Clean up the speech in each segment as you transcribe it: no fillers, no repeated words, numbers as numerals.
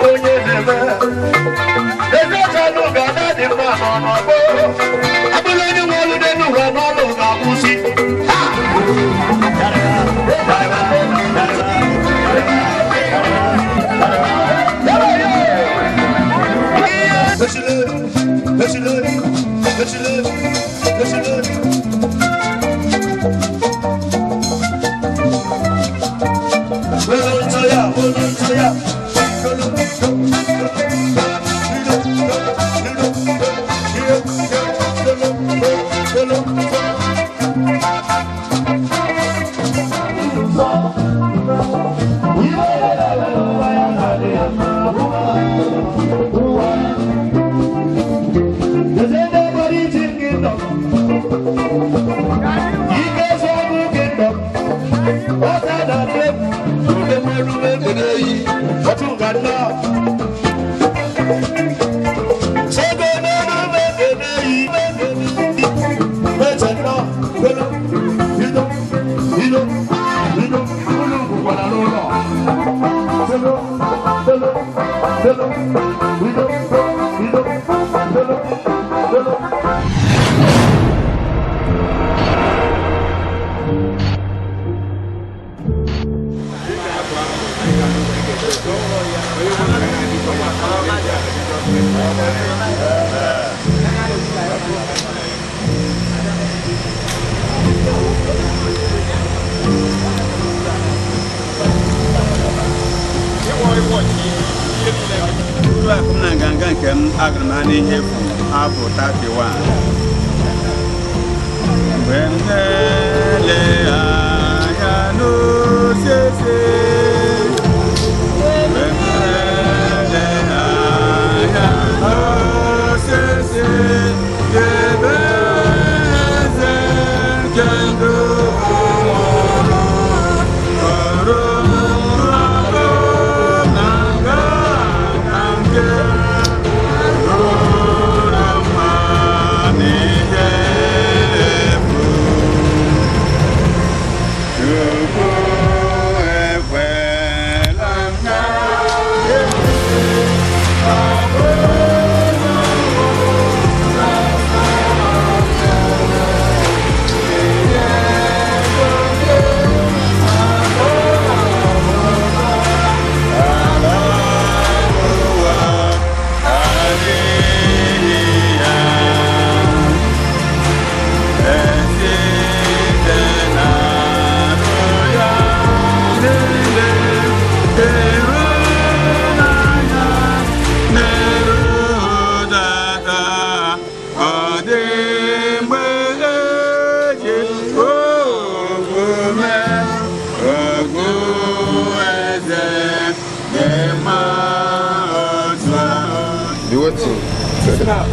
Onye na-eme ezeochalụ ga-ada dị mma nọ n'ọgbọ abụrụ onye nwe ọlụ n'elu ụwa n'ọlụ ga-akwụsị. Akụ m na nganga nke m agụrụ m ha n'ihe efu afọ 31 mgbe m na-ele anya n'osisi, mgbe m na-ele anya n'osisi, ebe eze nke ndụ nwụrụ, ọrụ ọrụ na nganga nke ruru mma n'ihe efu. Chukwu ekwela m ka ụwa adịghị ya. Esite n'arụ ya niile, ịhụnanya na-erudata, ọ dị mgbe eji omume okpu eze dị mma otu ahụ. The what thing? No,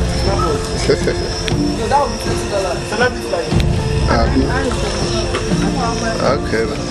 that would be $20. Abi. Okay then.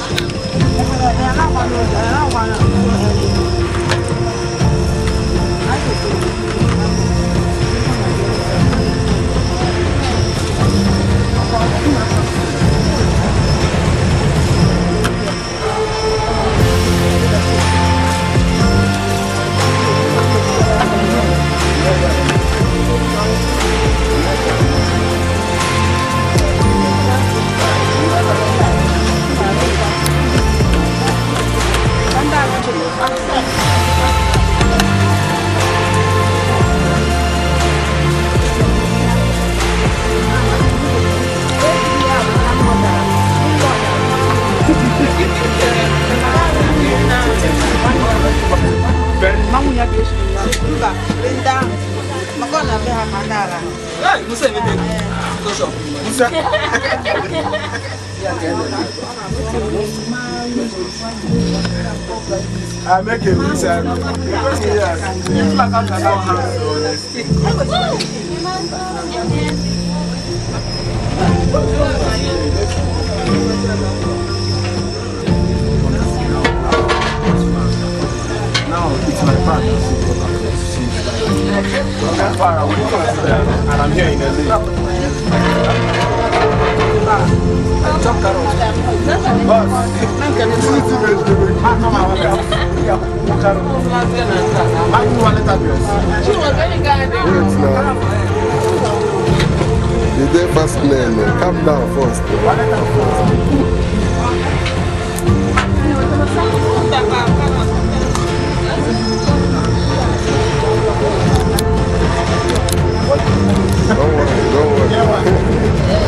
Mba, ndị ahụ maka ọ na-abịa ha ma ndị ala. I make a mix. Now it's my part to see. She's like far away, and I'm here in LA. Wait now. You dey fast lane. Calm down first. Don't worry, don't worry.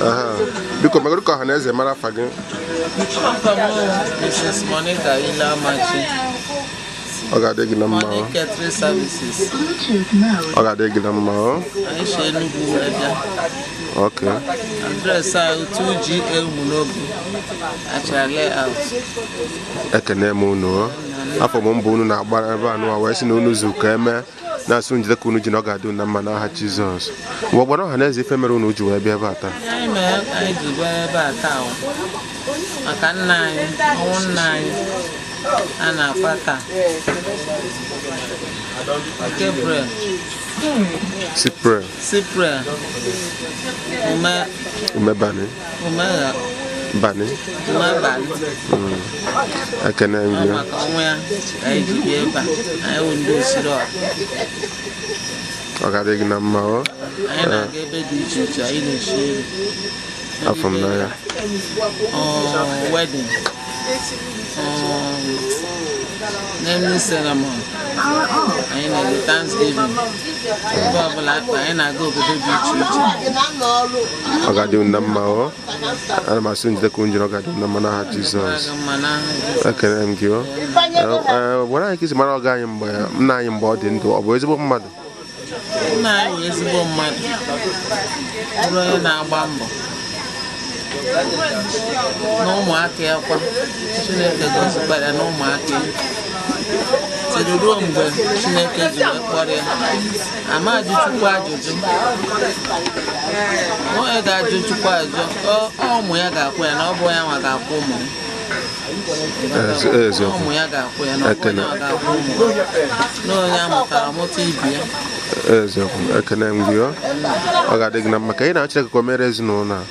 Aha. Biko megoro ka ọha na eze mara afa gị. Afa m Mrs. Monica Ilamachi, Ọ ga-adị gị na mma. Money Catering Services. Ọ ga-adị gị na mma. Anyị si Enugu wee bịa. Okay. Adreesị anyị 2GA Umunogu, Achara Layout. Ekene m unu. Afọ m mbụ unu na-agbara ebe a nụwa wee sị na unu zu ka eme na-asụ njide ka unu ji na ọ ga-adị unu na mma n'aha Jizọs. Mgbe ọgbara ọha na eze ife mere unu ji wee bịa ebe a taa. Ihe anyị mere anyị ji bịa ebe a taa wụ maka nna anyị, ọnwụ nna anyị a na-akpa taa. Gabriel Cyprian Cyprian Ume Umebani Umegha Bani. Umebani. Ekene m Ọ gị. maka ọnwụ ya ka anyị ji bịa ebe a. Anyị wụ ndị osiri ọha. Ọ ga-adị gị na mma ọ. Anyị na-aga ebe dị iche iche, anyị na-eshi nri. Afọ m n'anya. Wedding, naming ceremony, anyị na-eme Thanksgiving, ebe ọbụla akpa anyị na-aga obodo dị iche iche. Ọ ga-adị unu na mma ọ. Ana m asụ njide ka unu ji na ọ ga-adị unu na mma n'aha Jizọs. Aga mma n'aha Jizọs. Ekene m gị ọ. Gwara anyị ka isi mara ọga anyị mgbe nna anyị mgbe ọ dị ndụ, ọ bụ ezigbo mmadụ? Nna anyị bụ ezigbo mmadụ, bụrụ onye na-agba mbọ na ụmụaka ya kwa. Chineke gọzikwara ya na ụmụaka ya tiri ruo mgbe Chineke ji wee kpọrọ ya. Ama ajụ Chukwu ajụjụ. Onye ga-ajụ Chukwu ajụ, ọ ụmụ ya ga-akwụ ya, na ọ bụ ya nwa ga-akwụ ụmụ ya. Eziokwu. Ụmụ ya ga-akwụ ya, na ọ bụ onye nwa ga-akwụ ụmụ ya, na onye a mụtara amụta ibi ya. Eziokwu. Ekene m gị ọ. Ọ ga-adị gị na mma ka ị na-achọ ka o mere ezinụlọ a.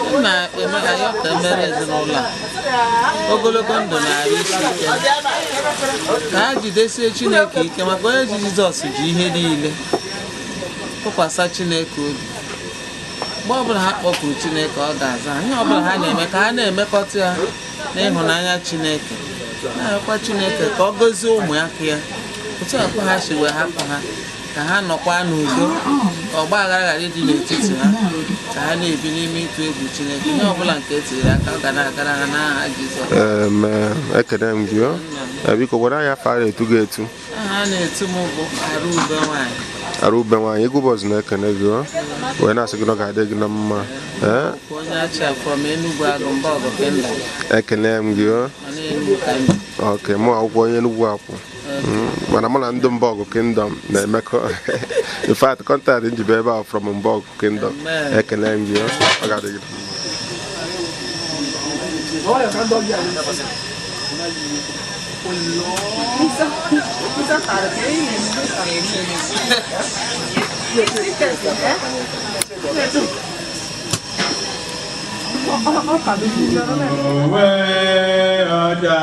M na-eme ayọ ka emere ezinụlọ a ogologo ndụ na-arụ isi ike, ka ha jidesie Chineke ike, maka onye ji Jizọs ji ihe niile. Tụkwasị Chineke obi, mgbe ọbụla ha kpọkuru Chineke, ọ ga-aza ha. Ihe ọbụla ha na-eme, ka ha na-emekọta ya n'ịhụnanya Chineke, na-arịọkwa Chineke ka ọ gọzie ụmụ ya, ka ya otu akwa ha si wee hapụ ha, ka ha nọkwa n'udo, ka ọgba aghara ghara ịdị n'etiti ha, ka ha na-ebi n'ime ịtụ egwu Chineke. Ihe ọbụla nke e tinyere aka, ọ ga na-agara ha n'aha Jizọs. Amen. Ekene m gị ọ. Biko gwara anyị afọ a na-etu gị etu. Aha a na-etu m bụ Arụ Ube Nwanyị. Arụ Ube Nwaanyị, egwu bọzụ na-ekene gị ọ. Wee na-asị gị na ọ ga-adị gị na mma. Ee, Bụ onye Achịa from Enugu Agụ Mba Ọgụ Kenda. Ekene m gị ọ. Mana Enugu ka m bi. Ok, mụ akwụkwọ onye Enugwu akwụ. Mana mụ na ndị Mbọgụ Kingdom na-emekọ. In fact, contact njibe ebe a from Mbọgụ Kingdom. Amen. Ekene m gị ọ. Ọ ga-adị gị na mma. Uwe ọcha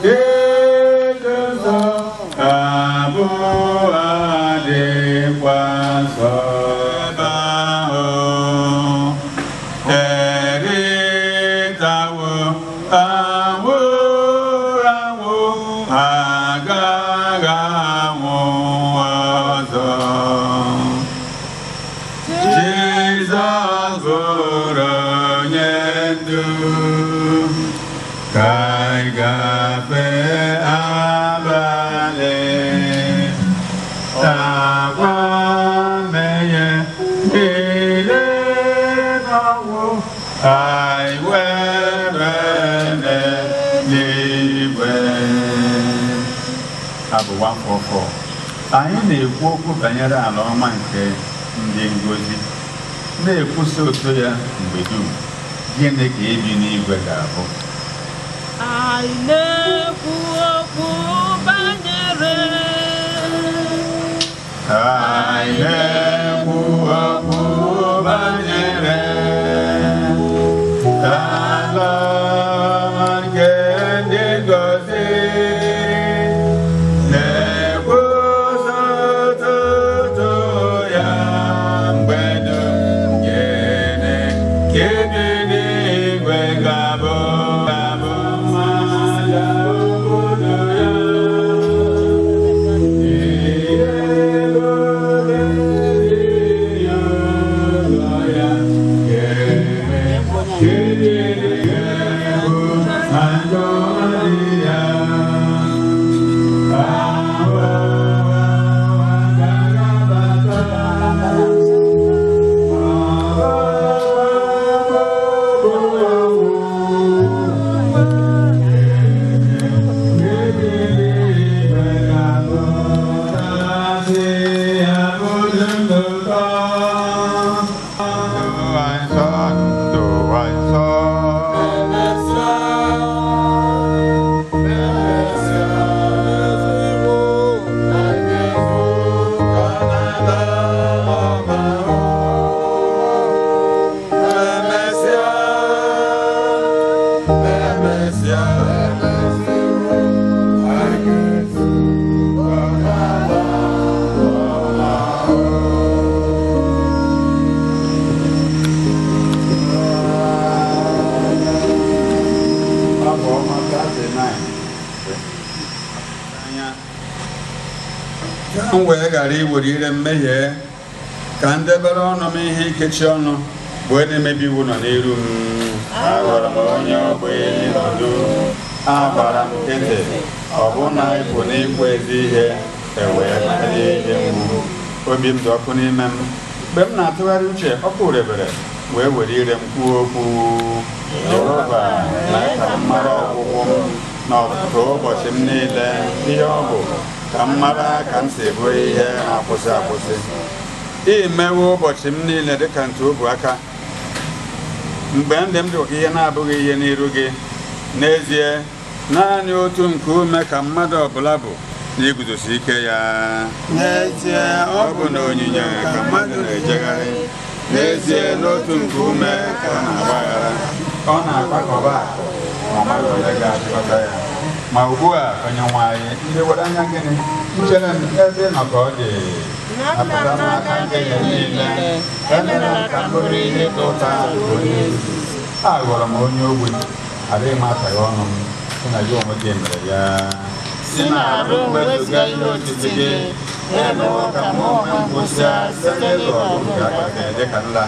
dị nsọ abụọ dịkwa nsọ ebe ahụ eritawo anwụrụ anwụ agaghị anwụ ọzọ. Jizọs bụrụ onye ndu ka anyị gafee abalị takwa mmehie niile n'ọnwụ anyị were n'eluigwe. Abụ 144. Anyị na-ekwu okwu banyere ala ọma nke ndị ngozi, na-ekwusa otu ya mgbe dum. Gịnị ka ibi n'igwe ga-abụ? Anyị na-ekwu okwu banyere Anyị na-ekwu okwu banyere ala ọma nke ndị ngozi, na-ekwusa otuto ya mgbe dum. Gịnị ka ibi n'igwe ga-abụ? Ga-abụ mmanya obodo ya. Ka m wee ghara iwere ire mmehie, ka m debere ọnụ m ihe ikechi ọnụ bụ onye na-emebi iwu nọ n'iru m. Aghọrọ m onye ogbenye nọdụ, agbara m nkịtị, ọbụna ịpụ n'ikwu ezi ihe ewee kpalie ihe mgbu. Obi m dị ọkụ n'ime m mgbe m na-atụgharị uche, ọkụ rebere wee were ire m kwuo okwu. Jehova, mee ka m mara ọgwụgwụ m na ọtụtụ ụbọchị m niile ihe ọ bụ, ka m mara ka m si bụrụ ihe na-akwụsị akwụsị. Imewo ụbọchị m niile dịka ntụ obu aka, mgbe ndị m dị ka ihe na-abụghị ihe n'iru gị. N'ezie, naanị otu nke ume ka mmadụ ọbụla bụ n'iguzosi ike ya. N'ezie, ọ bụ na onyinyo ka mmadụ na-ejegharị. N'ezie, n'otu nke ume ka ọ na-agbaghara. Ọ na-agbakọba akụ ma ọ maghị onye ga-achịkọta ya. Ma ugbu a, Onyenwe anyị, ndị were anya gịnị nchere m ebe ị nọ ka ọ dị. Napụta m n'aka mmehie niile, emela ka m bụrụ ihe ịta ụta nke onye nzuzu. Aghọrọ m onye ogbi, adịghị m ataghe ọnụ m, sị na gị onwe gị mere ya. Si n'arụ m wezụga ihe otiti gị, emewo ka mụ onwe m gwụsịa site n'ịlụ ọgụ nke aka gị dịka nla.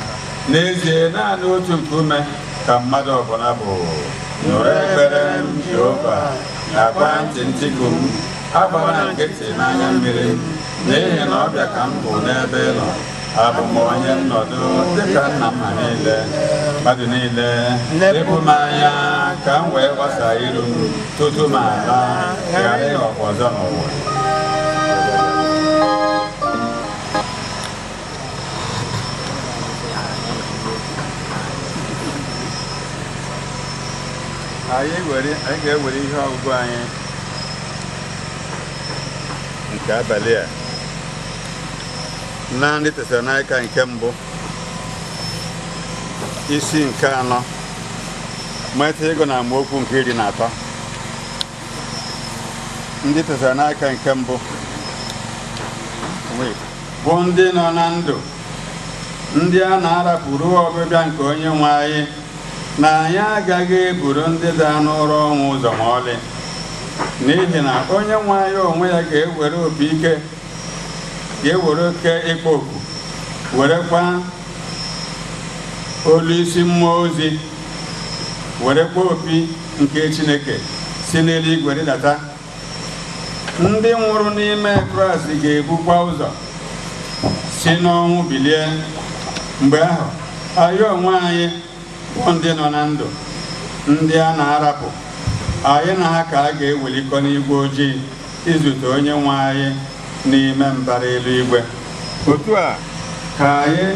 N'ezie, naanị otu nkume ka mmadụ ọbụla bụ. Nụrụ ekpere m, Jehova, nakwa ntị ntiku m. Agbara nkịtị n'anya mmiri, n'ihi na ọbịa ka m bụ n'ebe ị nọ. Abụ m onye nnọdụ dịka nna m ha niile. Mmadụ niile lepụ m anya ka m wee gbasaa iru m tutu m ala, ghara ịghọkwa ọzọ n'ụwa. Anyị ga-ewere ihe ọgụgụ anyị nke abalị a na Ndị Tesalonaịka nke mbụ, isi nke 4, malite ịgụ na amaokwu nke 13. Ndị Tesalonaịka nke mbụ, bụ ndị nọ na ndụ, ndị a na-arapụ ruo ọbịbịa nke onye nwe anyị, na anyị agaghị eburu ndị daa n'ụra ọnwụ ụzọ ma ọlị, n'ihi na onye nwe anyị onwe ya ga-ewere opi ike, ga-ewere oke ịkpọ oku, werekwa olu isi mmụọ ozi, werekwa opi nke Chineke si n'eluigwe rịdata. Ndị nwụrụ n'ime Kraịst ga-ebukwa ụzọ si n'ọnwụ bilie. Mgbe ahụ anyị onwe anyị bụ ndị nọ na ndụ, ndị a na-arapụ, anyị na ha ka a ga-ewelikọ n'igwe ojii izute onye nwe anyị n'ime mbara eluigwe. Otu a ka anyị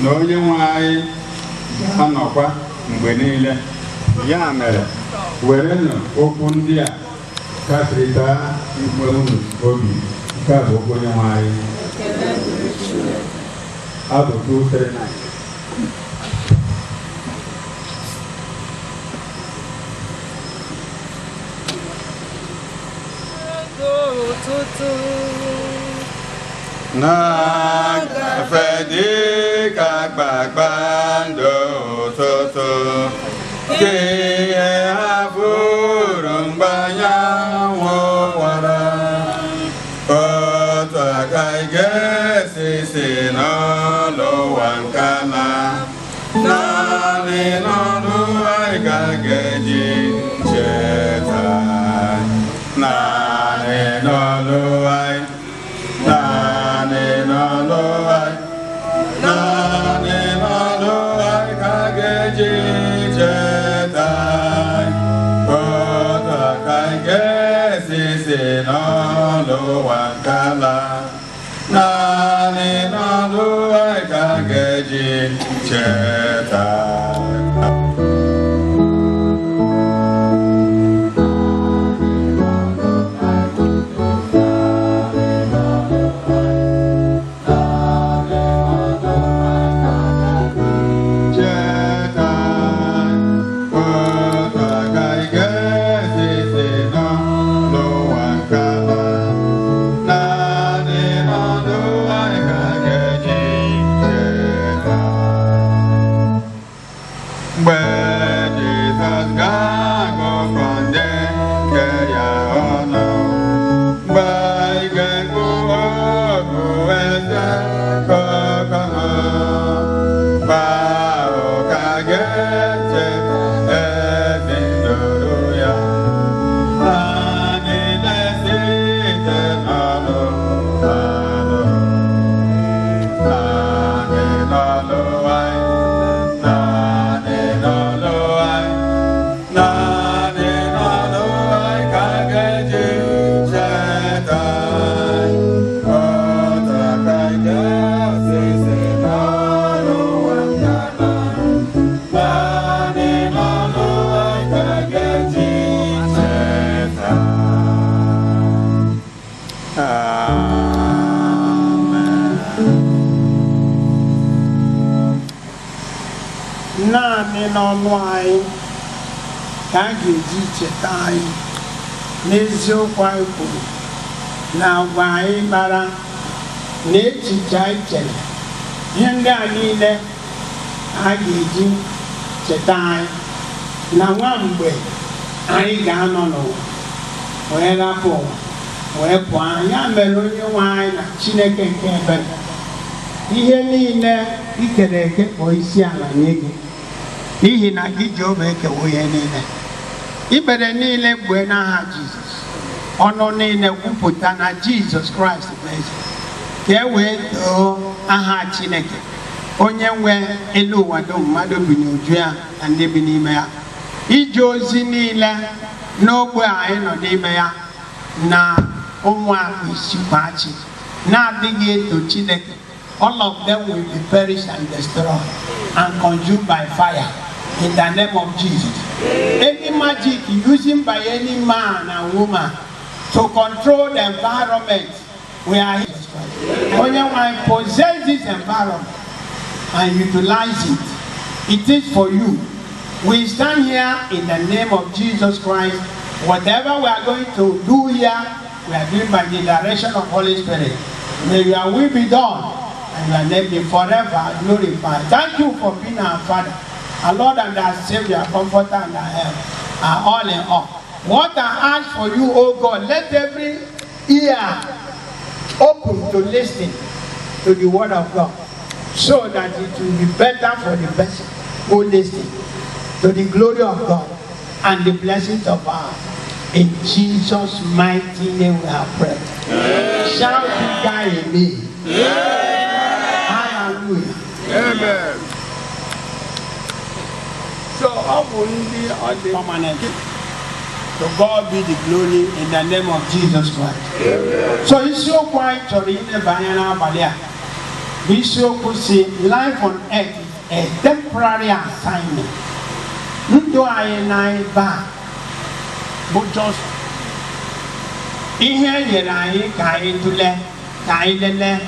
na onye nwe anyị ga-anọkwa mgbe niile. Ya mere, werenụ okwu ndị a kasịrịta igwe unu obi. Nke a bụ okwu onye nwe anyị. Abụ 239. Na-agafe dịka kpakpando ụtụtụ, ka ihe ha furu mgbe anyanwụ wara, otu aka ị ga-esi si n'ụlọ ụwa nke ala, naanị n'ọnụ anyị ka ga-eji cheta, naanị n'ọnụ anyị, naanị n'ọnụ anyị, naanị n'ọnụ anyị ka ga-eji cheta, otu aka ị ga-esi si n'ọnụ ụwa nke ala, naanị n'ọnụ anyị ka ga-eji cheta. Cheta, otu aka ị ga-esi si n'ụwa nke ala, naanị n'ọnụ anyị ka ga-eji cheta. Mgbe Jizọs ga-agụkọ ndị nke ya ọnụ, mgbe anyị ga-ekwu okwu eze kọkọ, mgbe ahụ ka ga-echeta ezi nduru ya, anyị na-esite n'ọnụ anụ, naanị n'ọnụ anyị, naanị n'ọnụ anyị, naanị n'ọnụ anyị ka ga-eji cheta anyị, otu aka anyị ga-esi si n'ọnụ ụwa nke ala, naanị n'ọnụ anyị ka ga-eji cheta. Amen. Naanị n'ọnụ anyị ka a ga-eji cheta anyị n'eziokwu anyị kwuru, na agwa anyị kpara, na echiche anyị chere. Ihe ndị a niile a ga-eji cheta anyị na nwa mgbe anyị ga-anọ n'ụwa wee rapụ ụwa wee pụọ. Ya mere, onye nwe anyị na Chineke nke ebere, ihe niile i kere eke kpọọ isi ala nye gị, n'ihi na gị Jehova ekewo ihe niile. Ikpere niile gbue n'aha Jizọs, ọnụ niile kwupụta na Jizọs Kraịst bụ eze, ka e wee too aha Chineke, onye nwe elu ụwa dum mmadụ bi n'uju ya na ndị bi n'ime ya. Ije ozi niile n'ogbe a anyị nọ n'ime ya na ụmụ akpụ na-adịghị eto Chineke, all of them will be perished and destroyed and consumed by fire in the name of Jesus. Any magic using by any man and woman to control the environment, we are here. Onye nwe anyị, possess this environment and utilize it. It is for you. We stand here in the name of Jesus Christ. Whatever we are going to do here, we are doing by the direction of Holy Spirit. May your will be done and your name be forever glorified. Thank you for being our Father, our Lord and our Savior, Comforter and our help, our all in all. What I ask for you, O God, let every ear open to listen to the word of God, so that it will be better for the person who listen, to the glory of God and the blessings of God. In Jesus' mighty name we have prayed. Shout bigger amen. Hallelujah. Amen. So ọ bụ ndị ọ dị permanent. To God be the glory in the name of Jesus Christ. So isiokwu anyị chọrọ ileba anya n'abalị a bụ isiokwu si "Life on earth is a temporary assignment." Ndụ anyị na ebe a bụ just ihe e nyere anyị ka anyị tụlee, ka anyị lelee.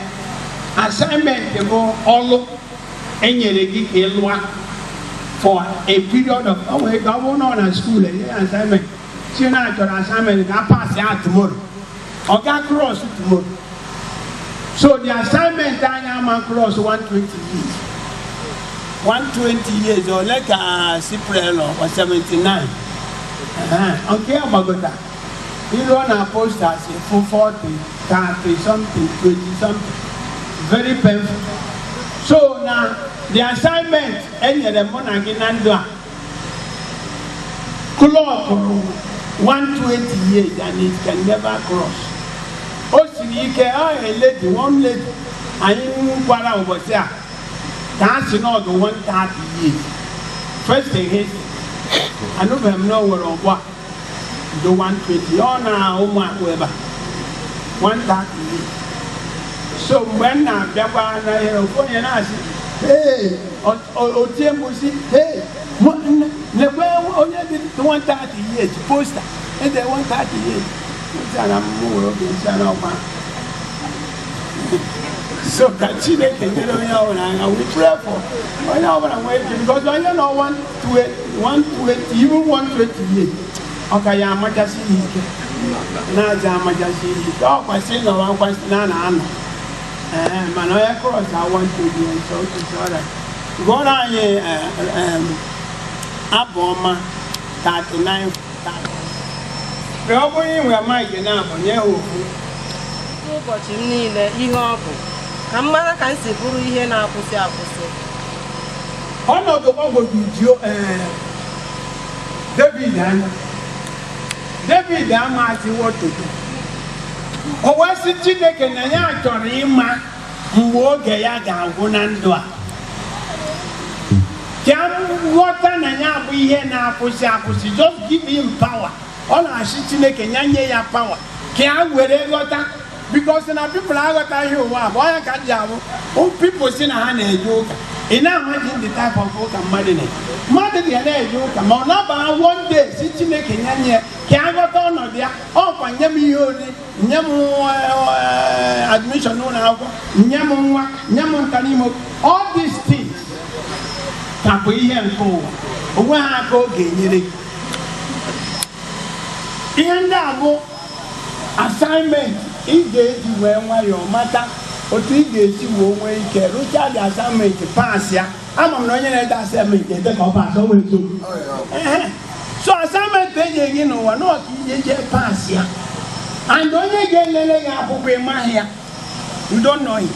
Assignment bụ ọlụ e nyere gị ka ị lụọ for a period of, ọ nwere ike ọ bụrụ na ọ na school enye ya assignment, si na achọrọ assignment ka pass ya tomorrow, ọ ga cross tomorrow. So the assignment anyị ama cross 120 years. 120 years ole ka Cyprian nọ? 79. Nke ya gbagota iruo na posters fụ 40, 30 something, 20 something. Very painful. So na the assignment e nyere mụ na gị na ndụ a clock 120 years and it can never cross. O siri ike. Ọ a lady, one lady anyị gwara ụbọchị a ka a sị n'ọdụ 130 years. First in history, anụbeghị m na o nwere ọgbọ a do 120. Ọ na ụmụ akpụ ebe a 130 years. So mgbe m na-abịakwa n'ahịa, ofu onye na-asị, "Ee," o tie mkpu sị, "Ee, nekwe onye dị 130 years, poster ede 130 years." Nsị na m nwere oge nsị na ọkwa. So ka Chineke nyere onye ọbụla anya. We pray for onye ọbụla nwee ike, because onye nọ 120, even 120 years, ọ ka ya amachasị ihe ike na-aja amachasị ihe ike. Ọ kwesịrị nọwa nkwasị na na-anọ. Ee, mana onye cross a 120 years, so it's alright. Gụọrọ anyị Abụ Ọma 39. Ọ bụrụ inwe mic na-abụ, nye ha ofu. Ụbọchị m niile ihe ọ bụ ka m mara ka m si bụrụ ihe na-akwụsị akwụsị. Ọnọdụ gbagwoju ju David anya. David amaghị what to do. O wee sị Chineke na ya chọrọ ịma mgbe oge ya ga-agwụ na ndụ a, ka m ghọta na ya bụ ihe na-akwụsị akwụsị. Just give him power. Ọ na-asị Chineke ya nye ya power ka ya were ghọta, because na people aghọtaghị ụwa a bụ ọnya ka ji abụ people si na ha na-eje ụka. Ị na-amaghị the type of ụka mmadụ na mmadụ ga na-eje ụka, ma ọ naba one day si Chineke ya nye ka ya ghọta ọnọdụ ya. Ọkwa nye m ihe ori, nye m admission n'ụlọ akwụkwọ, nye m nwa, nye m nta n'ime, all these things ka bụ ihe nke ụwa onwe ha aka ọ ga-enyere gị. Ihe ndị a bụ assignment ị ga-eji wee nwayọọ mata otu ị ga-esi wee nwee ike rụchaa the assignment, pass ya. Ama m na onye na-ede assignment ede ka ọ pass, o nwere nsogbu. Ehe. So assignment enye gị n'ụwa na ọka ije jee pass ya, and onye ga-elele gị akwụkwọ, ịmaghị ya, you don't know him.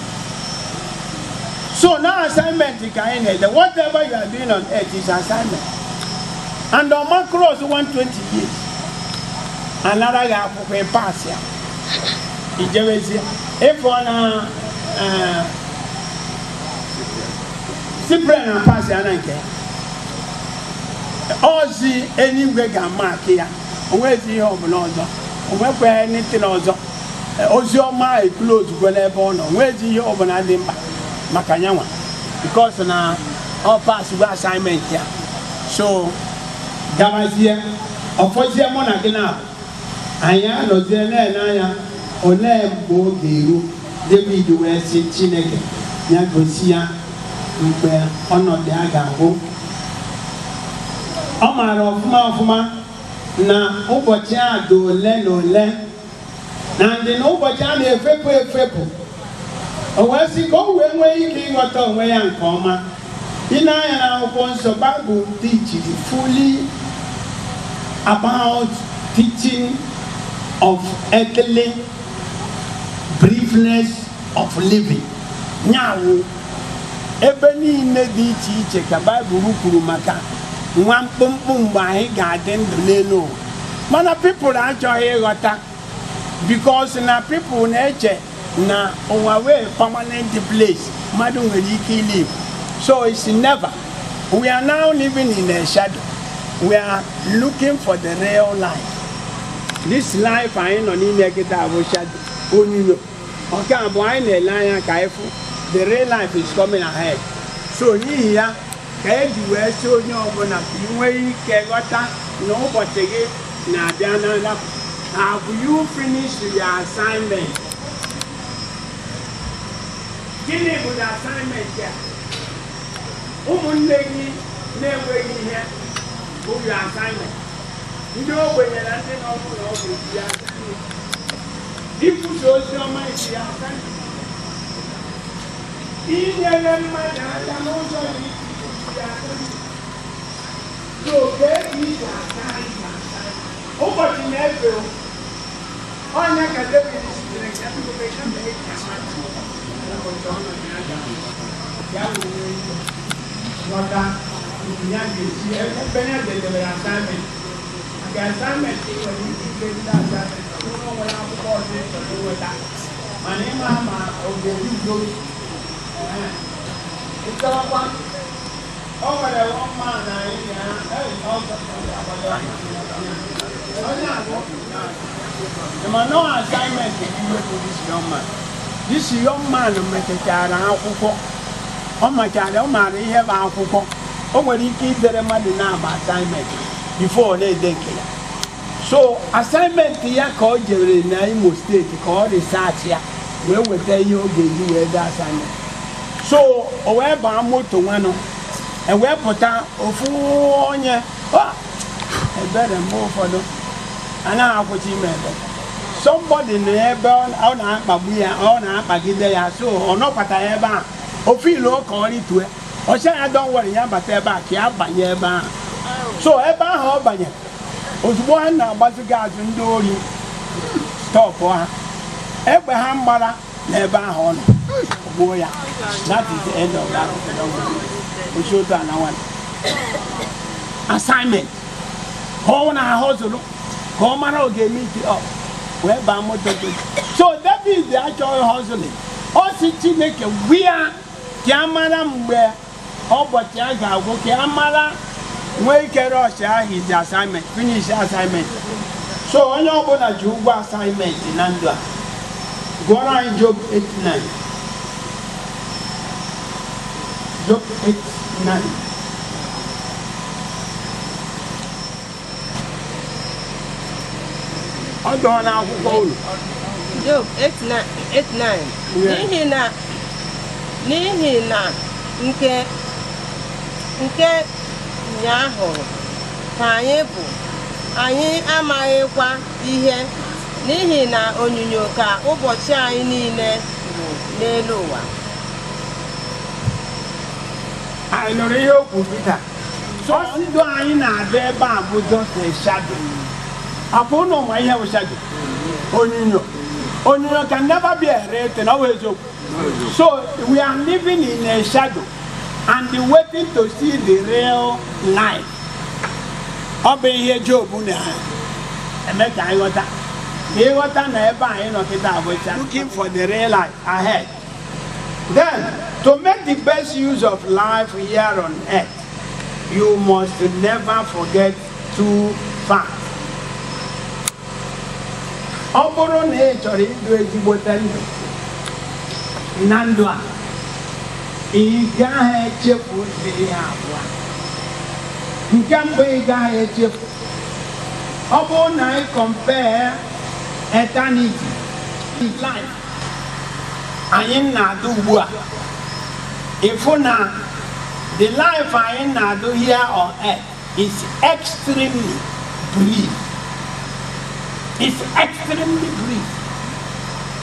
So now assignment ka anyị na-ede. Whatever you are doing on earth is assignment, and ọma cross 120 years, anara gị akwụkwọ, ị pass ya, ijewezie ịfọ na Cyprian na pass ya na nke ya. Ozi eluigwe ga-ama akị ya, onwezi ihe ọbụla ọzọ, onwekwa anything ọzọ. Ozi ọma ekulu ozugbo n'ebe ọ nọ, onwezi ihe ọbụla dị mkpa maka nyanwa, because na ọ pass go assignment ya. So Gabazie ọfọzie mụ na gị na-abụ anyị anọzie na-ele anya olee mgbe oge eru. David wee sị Chineke ya gosi ya mgbe ọnọdụ ya ga-agwụ. Ọ maara ọfụma ọfụma na ụbọchị a dị ole na ole na ndị na ụbọchị a na-efepụ efepụ. O wee sị ka o wee nwee ike ịghọta onwe ya nke ọma. Ị na-anya na akwụkwọ nsọ, Bible teaching fully about teaching of earthly briefness of living. Nyawu ebe niile dị iche iche ka Baịbụl kwuru maka nwa mkpụmkpụ mgbe anyị ga-adị ndụ n'elu ụwa, mana people achọghị ịghọta because na people na-eche na ụwa wee permanent place mmadụ nwere ike live. So it's never. We are now living in a shadow. We are looking for the real life. This life anyị nọ n'ime kịta bụ shadow, onyinyo. Nke abụọ anyị na-ele anya ka anyị fụ the real life is coming ahead. So n'ihi ya ka eji wee sị onye ọbụla ka ị nwee ike ghọta na ụbọchị gị na-abịa na ndapụ. Have you finished your assignment? Gịnị bụ the assignment ya? Ụmụnne gị na-enweghị ihe bụ your assignment. Ndị ogbenye na ndị nọ n'ụlọ ọgwụ bụ your assignment. Ikwusa ozi ọma is your assignment. Inyere mmadụ aka n'ụzọ dị iche iche bụ your assignment. So kee ka isi aka isi assignment? Ụbọchị na-efe o. Ọnya ka David sitere ka biko ka ya mee ka mmadụ ụbọchị ọnọdụ ya ga-abụ ya wee nwee ike ghọta nke ya ga-esi ebe ya dedebere assignment. Maka assignment, ị nwere ike idegide assignment, ọ bụrụ na o nwere akwụkwọ ọzọ ị chọrọ inweta, mana ịma ma ọ ga-erugo ịchọrọkwa. O nwere one man anyị na ya onye abụ ma no assignment ihe bụ this young man. This young man metụtara akwụkwọ, ọ machara, ọ maara ihe bụ akwụkwọ. O nwere ike idere mmadụ na-agba assignment before ọ na-ede nke ya. So assignment ya ka ọ jere na Imo Steeti ka ọ research ya wee weta ihe ọ ga-eji wee dee assignment. So o wee baa moto nwanụ, e wee pụta ofu onye. Ah! Ebere mgbe ụfọdụ anaghị akwụsị ime ebere. Somebody nọ ebe ọ na-akpagbu ya, ọ na-akpagide ya. So ọ nọkwata ya ebe a ofu ilu ka ọ ritue ọsị ya, "Don't worry." Ya bata ebe a ka ya banye ebe ahụ. So ebe ahụ ọ banyere ozugbo, ha na-agbaziga azụ, ndị ori stop ha, egbe ha mgbara n'ebe ahụ ọ nọ gbuo ya. That is the end of that. Osi otu a na nwanne assignment ka ọ na-ahụ zụrụ ka ọ mara ọ ga-eme ike ọ wee baa moto. So David achọghị hustling. Ọ sị Chineke gwia ka a mara mgbe ụbọchị a ga-agwụ, ka a mara nwee ike rush ahụ his assignment, finish assignment. So onye ọbụla ji ụgwọ assignment na ndụ a. Gụọrọ anyị Job 8:9. Job 8:9. Ọ dọọ n'akwụkwọ unu. Job 8:9. 8:9. N'ihi na nke ya hụrụ ka anyị bụ, anyị amaghịkwa ihe, n'ihi na onyinyo ka ụbọchị anyị niile bụ n'elu ụwa. Anyị nụrụ ihe okwu Pita. So ndụ anyị na-adị ebe a bụ just a shadow. Afọ ụnụ ma ihe bụ shadow, onyinyo. Onyinyo can never be a real thing. Ọ bụ eziokwu. So we are living in a shadow and waiting to see the real life. Ọ bụ ihe Job na-eme ka anyị ghọta, ka ịghọta na ebe anyị nọ kịta bụ shadow, looking for the real life ahead. Then, to make the best use of life here on earth, you must never forget two facts. Ọ bụrụ na ị chọrọ ịdụ ezigbote ndụ na ndụ a, ị gaghị echefu ụzọ ihe abụọ. Nke mbụ ị gaghị echefu, ọ bụrụ na ị compare eternity life anyị na-adụ ugbu a, ịfụ na the life anyị na-adụ here on earth is extremely brief. It's extremely brief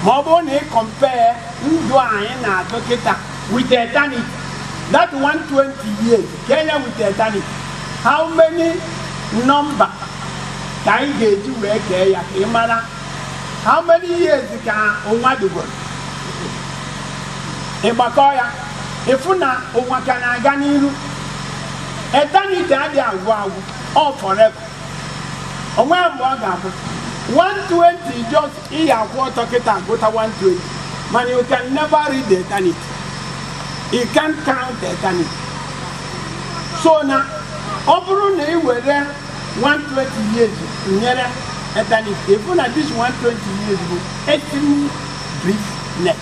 ma ọ bụrụ na ị compare ndụ anyị na-adụ kịta with eternity. That 120 years Kenya with eternity, how many number ka anyị ga-eji wee kee ya ka ị mara how many years ka ụwa dịgoro? Ịgbakọ ya, ịfụ na ụwa ka na-aga n'iru. Eternity adịghị agwụ agwụ, all forever. Onwe mgbe ọ ga-agwụ. 120, just iyi akwụ ọtọ kịta agụta 120, mana you can never read the eternity. You can't count the eternity. So na ọ bụrụ na ị were 120 years nyere eternity, ịfụ na this 120 years bụ extreme briefness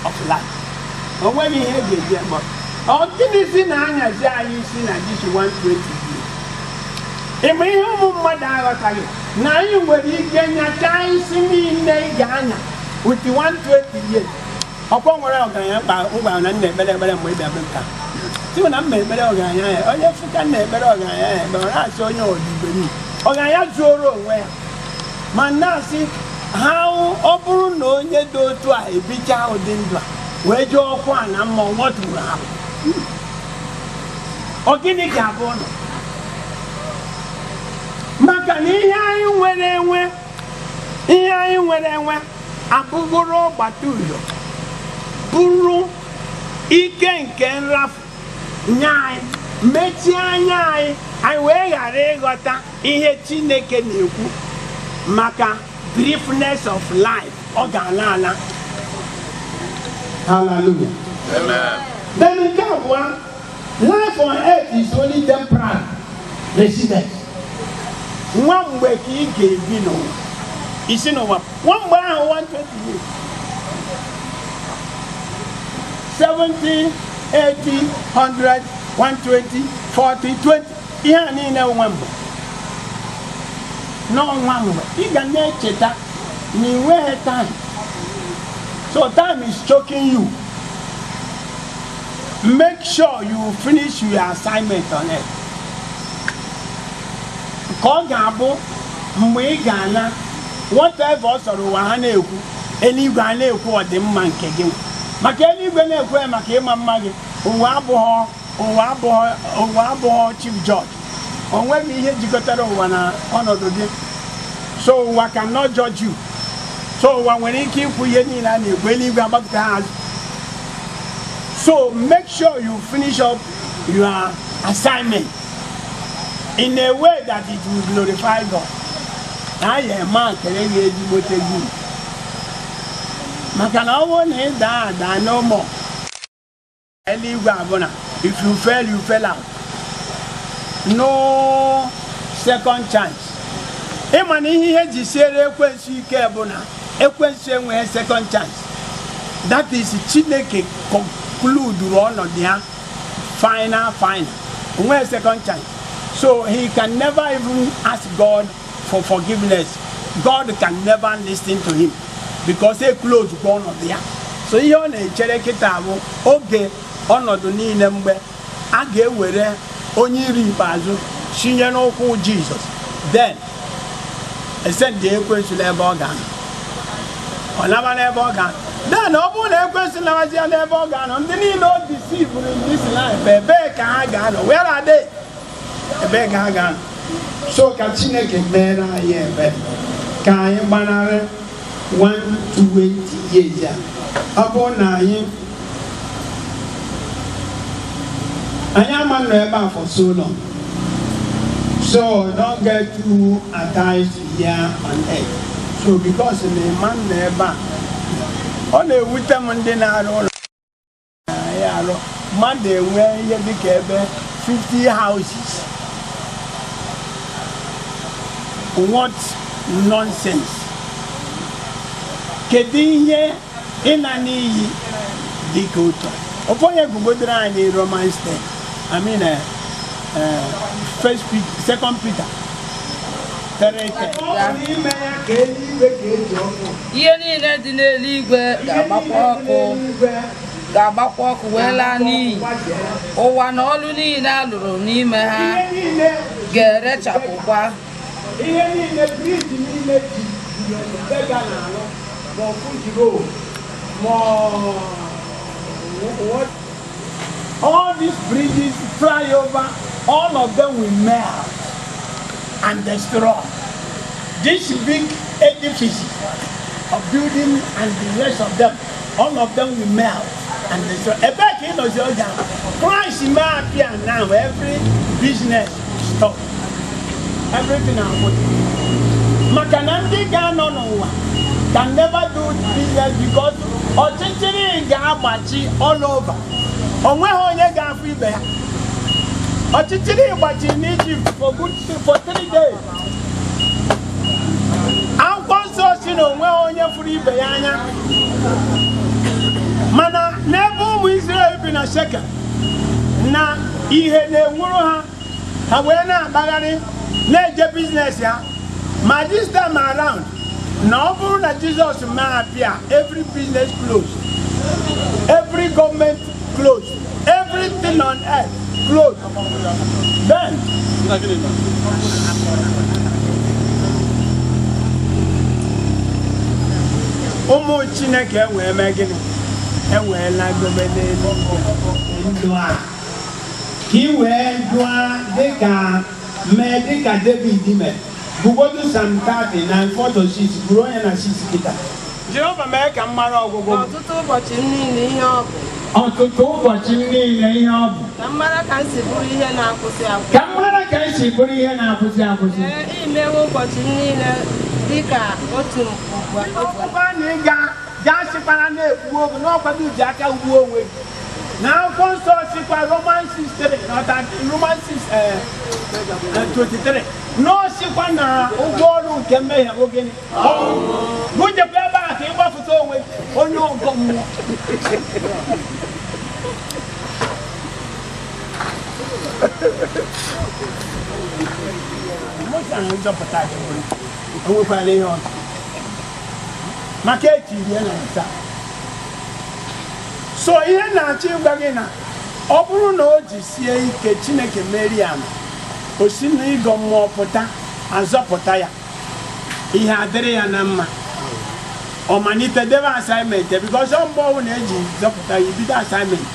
of life. O nweghị ihe eji eji akpọ ọ. Gịnịzi na-anyazi anyị isi na this 120 years? Ịma ihe ụmụ mmadụ aghọtaghị na anyị nwere ike nyachaa isi niile ị ga-anya with 120 years. Ọkwa nwere ọgaranya mkpa ngwa na nna ekpere ekpere mgbe ị bịa be m taa, sị na mma ekpere ọgaranya ya. Onye fụka nna ekpere ọgaranya ya ekpere, ọ na-asị onye odigbe nyi ọgaranya zuoro onwe ya, ma na-asị ha ọ bụrụ na onye dị otu a ebicha ụdị ndụ a wee jee ọkụ a na mmụọ, what will happen? Ọ gịnị ga-abụ ọnụ? Maka na ihe anyị nwere enwe, ihe anyị nwere enwe abụgoro ọgbata uhie, bụrụ ike nke nrafu nye anyị, mechie anya anyị, anyị wee ghara ịghọta ihe Chineke na-ekwu maka briefness of life. Ọ ga-ala ala. Hallelujah. Then nke abụọ, life on earth is only temporary residence. Nwa mgbe ka ị ga-ebi n'ụwa, isi n'ụwa nwa mgbe ahụ, 120 years, 70, 80, 100, 120, 40, 20, ihe a niile nwa mgbe n'ọnwa mgbe ị ga na-echeta na ị nweghị time. So time is choking you. Make sure you finish your assignment on it, ka ọ ga-abụ mgbe ị ga-ana, whatever ọ sọrọ ụwa ha na-ekwu, eluigwe a na-ekwu ọdịmma nke gị, maka eluigwe na-ekwu ya maka ịma mma gị. Ụwa abụghọ, ụwa abụghọ, ụwa abụghọ chief judge. O nweghị ihe jikọtara ụwa na ọnọdụ gị, so ụwa cannot judge you. So ụwa nwere ike ikwu ihe niile a na-ekwu, eluigwe agbapụta ha azụ. So make sure you finish up your assignment in a way that it will glorify God. Na ya eme akere gị ezigbote gị, maka na ọ bụrụ na ị daa ada, no more. Eluigwe abụna if you fail, you fail out, no second chance. Ịma na ihe ji siere ekwensu ike bụ na ekwensu enweghị second chance. That is, Chineke conclude ọnọdụ ya final final, onweghị second chance. So he can never even ask God for forgiveness. God can never listen to him because e close kwa ọnọdụ ya. So ihe ọ na-echere kịta bụ oge ọnọdụ niile mgbe a ga-ewere onye iri ikpeazụ tinye n'ụkwụ Jizọs, then esendị ekwensu n'ebe ọ ga-anọ, ọ naba n'ebe ọ ga-anọ. Then ọ bụrụ na ekwensu nabazie n'ebe ọ ga-anọ, ndị niile o deceived in this life, ebee ka ha ga-anọ? Where are they? Ebee ka ha ga-anọ? So ka Chineke meere anyị ebere ka anyị gbanarị 120 years a. Ọ bụrụ na anyị ama nọ ebe a for so long, so don't get too attached here on earth. So because na ịma nọ ebe a, ọ na-ewute m ndị na-arụ ụlọ ya arụ, mmadụ enwe ihe dịka ebe 50 houses. What nonsense! Kedu ihe ịna n'iyi dịka otu a? Ofu onye gụgodoro anyị Romans 10, I mean, First Peter, Second Peter 3:10. N'ime ya ka eluigwe ga-eji ọkụ. Ihe niile dị n'eluigwe ga-agbakwa ọkụ ga-agbakwa ọkụ wee laa n'iyi. Ụwa na ọlụ niile a lụrụ n'ime ha Ihe niile ga-erechapụkwa. Ihe niile, bridge niile ji bega na-alụ, ma ọ Fuji Road, ma what, all these bridges, flyover, all of them will melt and destroy. This big edifices of building and the rest of them, all of them will melt and destroy. Ebee ka ị nọzi oge ahụ? Christ may appear now, every business stop, everything akwụsị, maka na ndị ga-anọ n'ụwa can never do business because ọchịchịrị ga-agbachi all over. O nweghị onye ga-afụ ibe ya. Ọchịchịrị gbachiri n'Egypt for good for 3 days. Akwụkwọ nsọ si na onweghị onye fụrụ ibe ya anya, mana n'ebe ụmụ Israel bi na Shekem na ihe na-enwuru ha, ha wee na-akpagharị na-eje business ha. Ma this time around, na ọ bụrụ na Jizọs ma apịa, every business close, every government close, everything on earth close, then ụmụ Chineke wee mee gịnị? Ewee lagobe n'eluigwe. Ndụ a ka ị wee dụa dịka mee dịka David mere. Bugodu Psalm 39, 4 to 6, bụrụ onye na 6 kịta. Jehova, mee ka m mara ọgwụgwụ m. Ọtụtụ ụbọchị m niile ihe ọ bụ. Ọtụtụ ụbọchị m niile ihe ọ bụ. Ka m mara ka m si bụrụ ihe na-akwụsị akwụsị. Ka m mara ka m si bụrụ ihe na-akwụsị akwụsị. Ee, imewe ụbọchị m niile dịka otu mgbe. Ọkpụkpa na ịga gaa sịkwara na-egbu oge n'ọkwado ji aka gbuo onwe gị. Na akwụkwọ nsọ sikwa Romans 6:3 na 13, Romans 6 23, na ọ sịkwa na ụgwọ ọrụ nke mmehie bụ gịnị? Gụjekwa ebe a ka ị gbapụta onwe gị, onye ọgọ mmụọ. Mose ahụ nzọpụta gị nwere enwekwala ihe ọzọ maka etiri ya na nta. So ihe na-achọ ịgwa gị na ọ bụrụ na o ji sie ike, Chineke merie ama, o si n'ịgọ mmụọ pụta, azọpụta ya, ihe adịrị ya na mma, ọ malite debe assignment, because ọ mgbe ọbụla eji zọpụta ya, ibido assignment.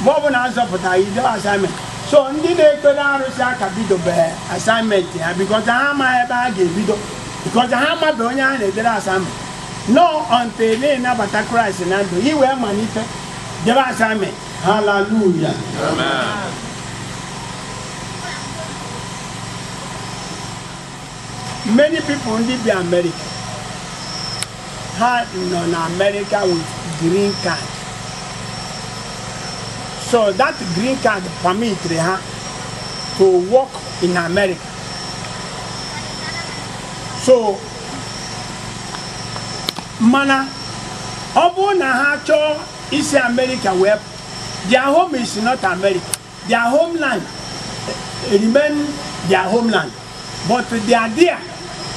Mgbe ọbụla azọpụta ya, idebe assignment. So ndị na-ekpere arụsị aka bidobeghị assignment ha, because ha amaghị ebe ha ga-ebido, because ha amabeghị onye ha na-edere assignment. No, until ị nabata Kraịst na ndụ ị wee malite debe assignment. Hallelujah. Many people ndị bi America, ha nọ na America with green card. So that green card permit ha to work in America. So mana ọ bụrụ na ha chọọ isi America wee, their home is not America. Their homeland remain their homeland, but they are there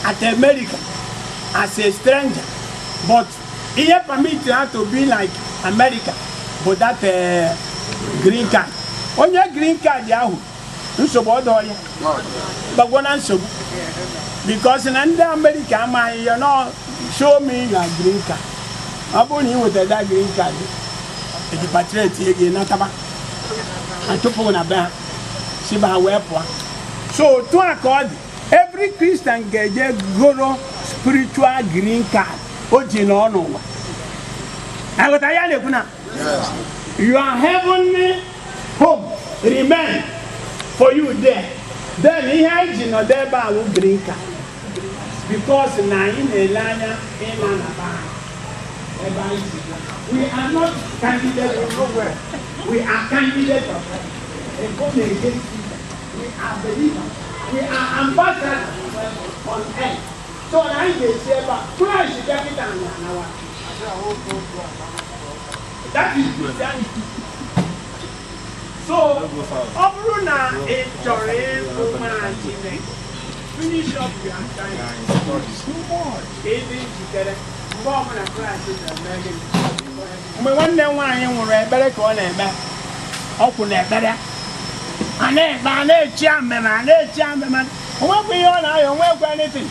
at America as a stranger. But ihe permit ha to be like America bụ that green card. Onye green card ahụ, nsogbu ọdọ ya gbagwo na nsogbu, because na ndị America amaghị ya no show me your green card. Ọ bụrụ na ị nwetara that green card, ejipatreti gị nataba, achụpụghị na be ha, si be ha wee pụọ. So otu a ka ọ dị, every Christian ga-eje goro spiritual green card o ji nọ n'ụwa. Aghọta ya na-ekwu na your heavenly home remain for you there. Then ihe anyị ji nọdụ ebe a wụ green card, because na anyị na-ele anya ịna na be anyị ebe anyị si bịa. We are not candidates of nowhere. We are candidates of heaven, a born again people. We are believers. We are ambassadors on earth. So na anyị ga-esi ebe a Kraịst bịa kịta anyị anawa. That is Christianity. So ọ bụrụ na ị chọrọ ịbụ nwa Chineke, finish up your assignment. Ka ị dị njikere mgbe ọbụla Kraịst ga-eme gịnị. Mgbe nwanne m nwaanyị nwụrụ, ekpere ka ọ na-eme, ọ kwụ na ekpere, a na-ekpe, a na-echi ameme, a na-echi ameme. Onwekwa ihe ọ na-ayọ, onwekwa anything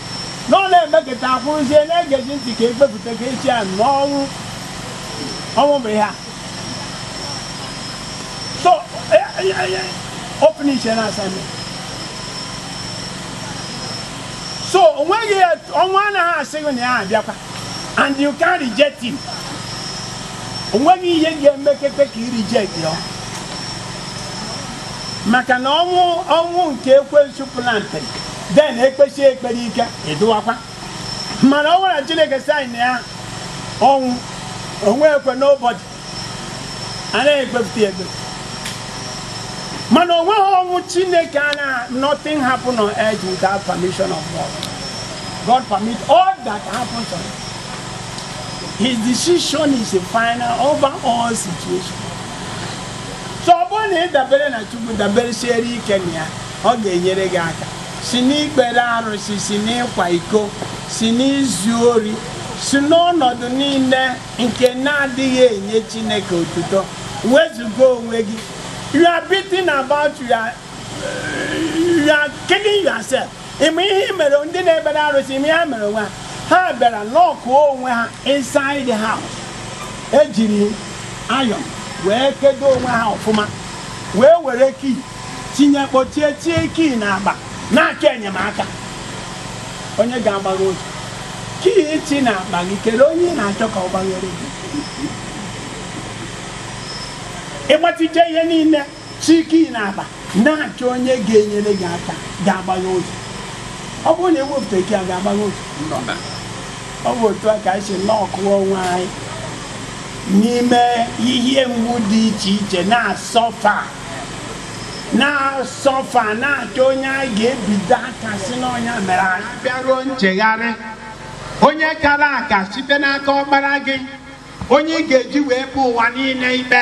na ọ na-emekọta, akwụrụzie na-egezi ntị ka ekpepụta ka echi ya n'ọnwụ. Ọnwụ bụ ihe a. So o finish na assignment. So onweghị ya, ọnwụ anaghị asị gị na ya abịakwa, and you can reject him. Onweghị ihe ga-emekete ka ị reject ya, maka na ọnwụ, ọnwụ nke ekwensu plantịrị, then ekpesi ekpere ike ịdụwakwa. Mana ọ nwere Chineke si anyị na ya ọnwụ onwe ekwe n'ụbọchị anaghị ekpepụta ya ekpe, mana onweghị ọnwụ Chineke ana. Nothing happen on earth without permission of God. God permit all that happens on earth. His decision is a final over all situations. So ọ bụrụ na ị dabere na Chukwu, dabere siere ike na ya, ọ ga-enyere gị aka si n'ikpere arụsị, si n'ịkwa iko, si n'izu ori, si n'ọnọdụ niile nke na-adịghị enye Chineke otuto, wezụga onwe gị. You are beating about, you are killing yourself. Ịma ihe i mere? Ndị na-ekpere arụsị, ime ha mere onwe ha, ha bịara lọkụọ onwe ha inside the house, ejiri ayọn wee kedo onwe ha ọfụma, wee were key tinye, kpọchie, tie key n'akpa, na-achọ enyemaka onye ga-agbaghe ụzọ. Key iti n'akpa gị, kere onye ị na-achọ ka ọ gbaghere gị? Ịgbatije ihe niile, chi key n'akpa, na-achọ onye ga-enyere gị aka ga-agbaghe ụzọ. Ọ bụrụ na ewepụta key a ga-agbaghe ụzọ, ọ bụ otu a ka anyị si lọkụọ onwe anyị n'ime ihe mgbu dị iche iche, na-asọfa, na-asọfa, na-achọ onye anyị ga-ebido aka si n'ọnya mere anyị. Bịaruo nchegharị, onye kara aka site n'aka ọkpara gị, onye ị ga-eji wee kpee ụwa niile ikpe,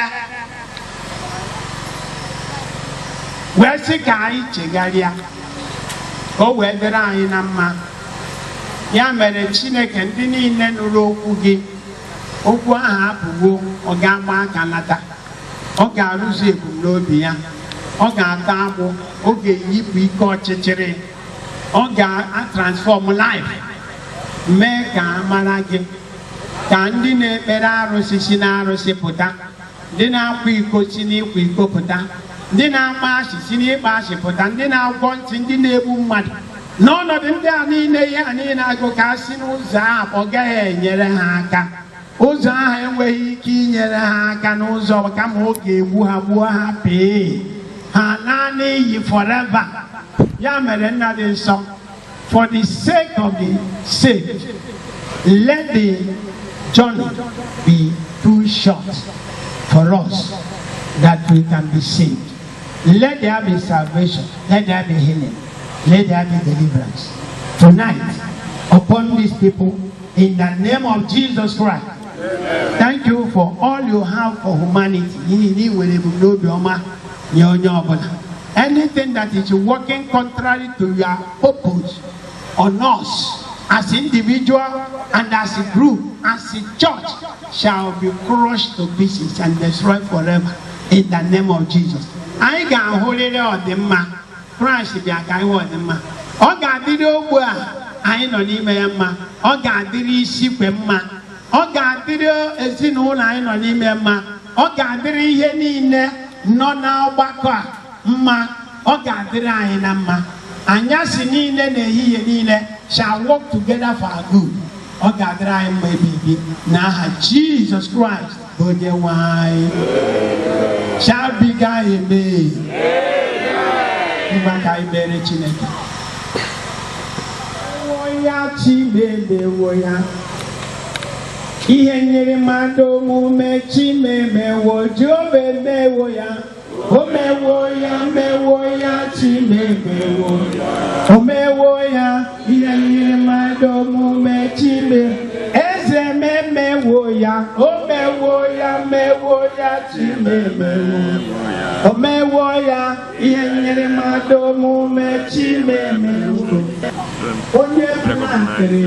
wee sị ka anyị chegharịa ka o wee dịrị anyị na mma. Ya mere, Chineke, ndị niile nụrụ okwu gị, okwu ahụ apụwo, ọ ga-agba aka nata, ọ ga-arụzu ebumnobi ya, ọ ga-ata agbụ, ọ ga-eyipụ ike ọchịchịrị, ọ ga-transform life, mee ka a mara gị, ka ndị na-ekpere arụsị si n'arụsị pụta, ndị na-akwa iko si n'ịkwa iko pụta, ndị na-akpa asị si n'ịkpa asị pụta, ndị na-agwọ ntị, ndị na-egbu mmadụ n'ọnọdụ ndị a niile, ihe a niile agụ ka a si n'ụzọ ahụ, ọ gaghị enyere ha aka. Ụzọ ahụ enweghị ike inyere ha aka n'ụzọ, kama ọ ga-egbu ha, gbuo ha, pee ha laa n'iyi forever. Ya mere, nna dị nsọ, for the sake of the saved, let the journey be too short for us that we can be saved. Let there be salvation, let there be healing, let there be deliverance tonight upon these people in the name of Jesus Christ. Thank you for all you have for humanity. N'ihi na ị nwere ebumnobi ọma nye onye ọbụla. Anything that is working contrary to your purpose on us as individual and as a group, as a church, shall be crushed to pieces and destroyed forever in the name of Jesus. Anyị ga-ahụrịrị ọdịmma. Kraịst bịa ka anyị hụ ọdịmma. Ọ ga-adịrị ogbe a anyị nọ n'ime ya mma, ọ ga-adịrị isikwe mma, ọ ga-adịrị ezinụlọ anyị nọ n'ime mma, ọ ga-adịrị ihe niile nọ n'ọgbakọ a mma, ọ ga-adịrị anyị na mma. Anyasị niile na ehihie niile shall work together for our good. Ọ ga-adịrị anyị mma ebi ebi n'aha Jizọs Kraịst bụ onye nwe anyị. Shall be amen. Ngwa, ka anyị mere Chineke ya chimemewo ya ihe nyere mmadụ omume, chimemewo, Jehova emewo ya, o mewo ya, mewo ya, chimemewo, o mewo ya ihe nyere mmadụ omume, chime eze memewo ya, o mewo ya, mewo ya, chimemewo. O mewo ya ihe nyere mmadụ omume Chimemewo. Onye plantịrị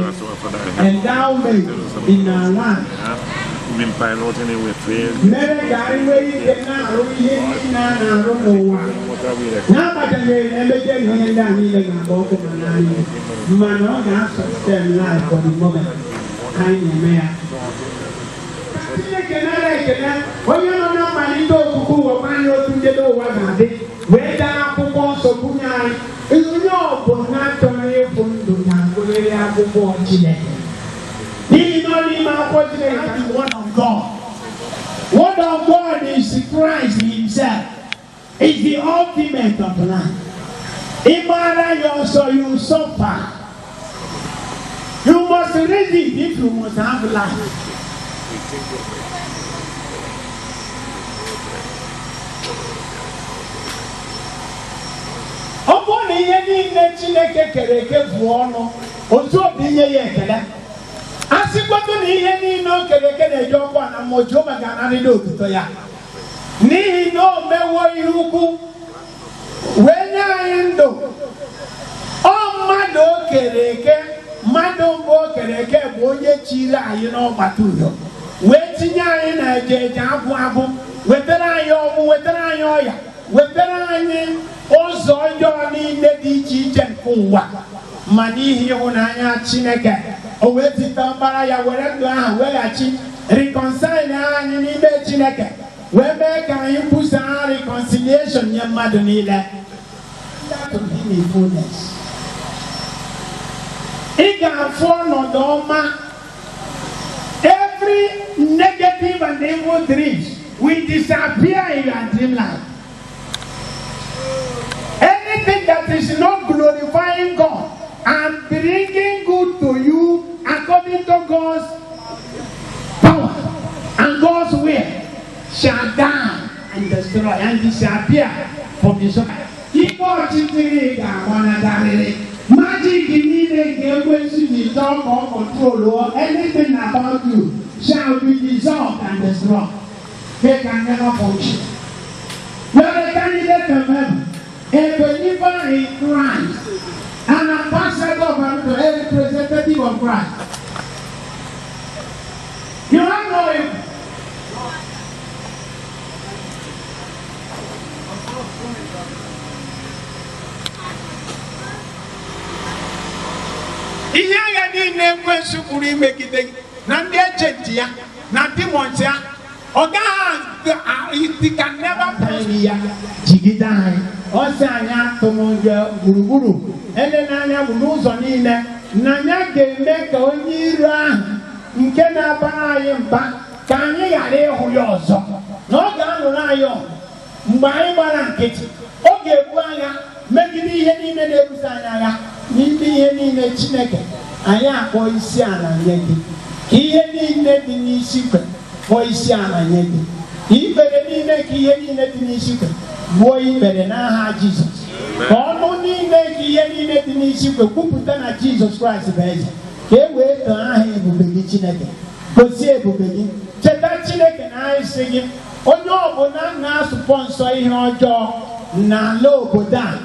endowment in our life Been piloting it with faith. Mere ka anyị nwee ike na-arụ ihe niile a na-arụ n'ụwa, n'agbanyeghị na emeje ihe ndị a niile ga-agba ọkụ ma n'anya, mana ọ ga-sustain life for the moment anyị na-eme ya. Chineke nara ekele, onye nọ na mmalite okuku ụwa gwa anyị otu njedebe ụwa ga-adị, wee dee akwụkwọ nsọ bunye anyị. Onye ọbụla chọrọ ịfụ ndụ ga-agụrịrị akwụkwọ Chineke, n'ihi na ọ n'ime akwụkwọ Chineke ka the word of God. Word of God is Christ himself. Is the ultimate of life. Ịgbara ya ọsọ, you suffer. You must read it if you must have life. Ọ bụrụ na ihe niile Chineke kere eke bụ ọnụ otu obi inye ya ekele, a sịkwado na ihe niile o kere eke na-eji ọkwa na mmụọ, Jehova ga-anarịrị otuto ya, n'ihi na o mewo ihe ukwu wee nye anyị ndụ. Ọ mmadụ o kere eke, mmadụ mbụ o kere eke bụ onye chiri anyị n'ọgbata uhie, wee tinye anyị na eje eje agwụ agwụ, wetara anyị ọnwụ, wetara anyị ọya, wetara anyị ụzọ ọjọọ niile dị iche iche nke ụwa. Ma n'ihi ịhụnanya Chineke, o wee zite ọkpara ya, were ndụ ahụ weghachi, reconcile anyị n'ime Chineke, wee mee ka anyị kwusaa reconciliation nye mmadụ niile. To him in fullness. Ị ga-afụ ọnọdụ ọma. Every negative and evil dreams will disappear in your dream life. Anything that is not glorifying God and bringing good to you according to God's power and God's will shall die and destroy and disappear from the soil. Ike ọchịchịrị ga-agbanagarịrị. Magic niile nke ekwensu ji chọọ ka ọ control anything about you shall be dissolved and destroyed. They can never function. You are a candidate of heaven, a believer in Christ, an ambassador of a representative of Christ. You have no evil. Ihe agha niile ekwensu pụrụ imegide gị na ndị ejenti ya na demons ya, ọ gaghị, it can never prosper. Ya jigide anyị, ọ sị anyị atụmụjọ gburugburu ele n'anya bụ n'ụzọ niile na ya ga-eme ka onye iro ahụ nke na-abara anyị mba ka anyị ghara ịhụ ya ọzọ, na ọ ga-anụrụ anyị ọgụ mgbe anyị gbara nkịtị. Ọ ga-ebu agha megide ihe niile na-ebuso anyị agha. N'ime ihe niile, Chineke, anyị akpọ isi ala nye gị, ka ihe niile dị n'isi kwe kpọọ isi ala nye gị, ka ikpere niile ka ihe niile dị n'isi kwe gbuo ikpere n'aha Jizọs, ka ọnụ niile ka ihe niile dị n'isi kwe kwupụta na Jizọs Kraịst bụ eze, ka e wee too aha ebube gị. Chineke, gosi ebube gị. Cheta, Chineke, na anyị sị gị, onye ọbụla na-sponsor ihe ọjọọ n'ala obodo a,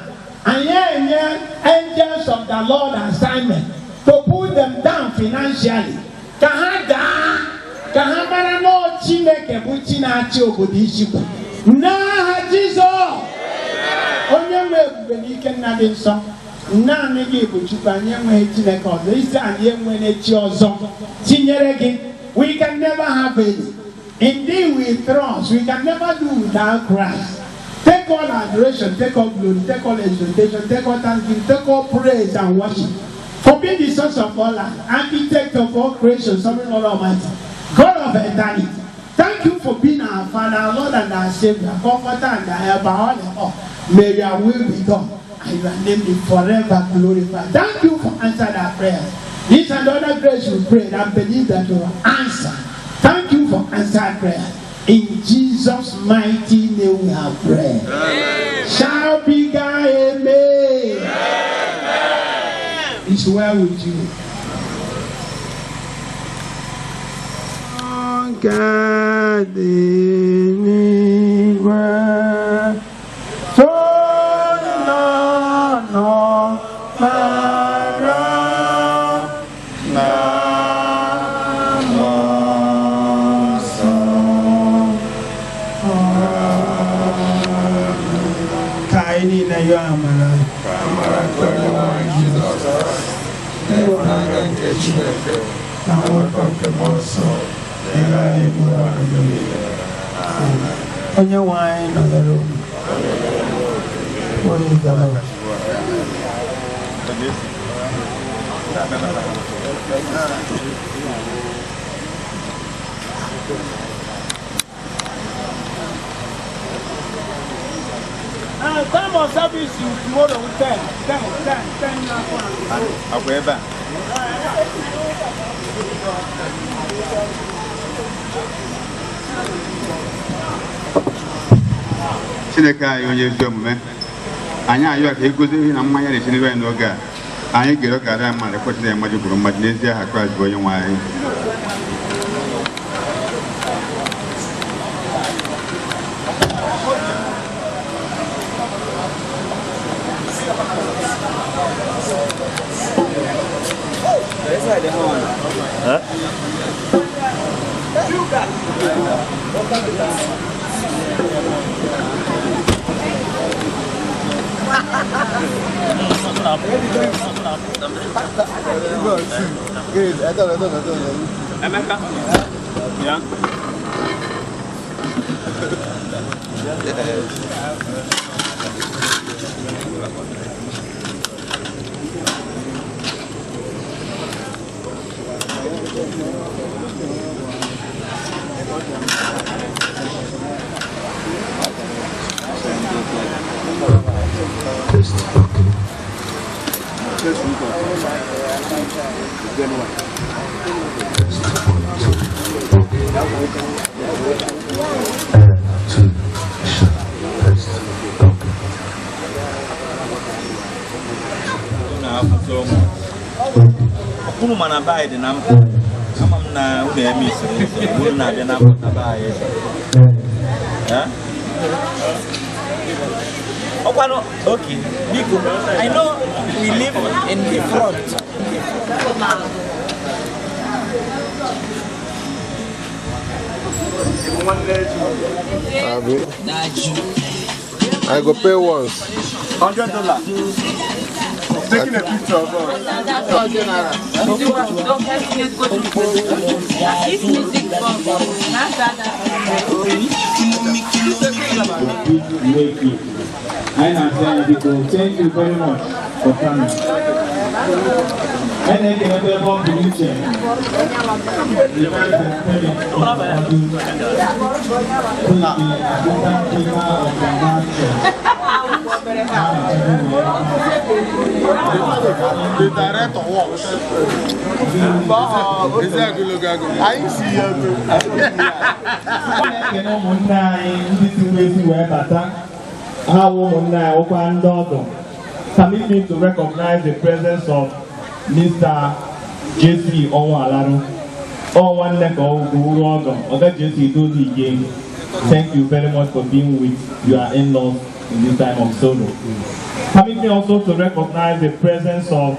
anyị enye angels of the Lord assignment to put them down financially, ka ha daa, ka ha mara na ọ Chineke bụ chi na-achị obodo Isikwe n'aha Jizọs. Onye nwe ebube na ike, nna dị nsọ, naanị gị bụ Chukwu. Anyị enweghị Chineke ọzọ, isi anyị enwere chi ọzọ tinyere gị. We can never have it. Indeed we trust. We can never do without Christ. Take all adoration, take all glory, take all exaltation, take all thanksgiving, take all praise and worship, for being the source of all life, architect of all creation, sovereign Lord Almighty, God of eternity. Thank you for being our Father, our Lord and our Savior, Comforter and our Helper, all in all. May your will be done and your name be forever glorified. Thank you for answering our prayers. This and other grace we pray and believe that you will answer. Thank you for answered prayers. In Jesus' mighty name we have prayed. Amen. Shall be God, amen. Amen. It's well with you. Nke dị n'igwe. n'igwe tonu n'ọkpara na Mmụọ Nsọ. Ka anyị niile yọọ amara. Ka amara nke Onyenwe anyị Jizọs Kraịst na ịhụnanya nke Chineke na nwekọ nke Mmụọ Nsọ dịrị anyị ugbu a na mgbe niile. Amen. Onye nwe anyị nọnyere unu. Onye zara ya. Time of service is tomorrow 10, 10, 10, 10, 9, Akwa ebe a. Chineke anyị onye ezi omume, anyị ayọ ka egozi ehi na mmanya na-esi n'ihu anyị n'oge a. Anyị ga-ere ka ada mmadụ ekwesịrị ya mmadụ gburu mmadụ n'ezi aha Kraịst bụ onye nwe anyị. Emeka. Yeah. Test, okay. Test, 1, 2, okay. And 2, test, okay. Unu mana be anyị dị na mkpa ama m na unu eme isoro ụzọ unu na-abịa na mkpa be anyị ọkwanụ okay biko I know we live in the front. Abi. I go pay once. $100. Taking a picture of us. Thank you very much for coming. And then The director works. Anyị si ya na-ekene ụmụnne anyị ndị siri ezi wee bata ha wụ ụmụnne anyị wụkwa ndị ọdụ. Permit me to recognize the presence of Mr. JC Onwalaru. Ọ nwanne ka ọ wuru ọgọ. Oga JC Dozie Ige, thank you very much for being with your in-laws in this time of sorrow. Permit me also to recognize the presence of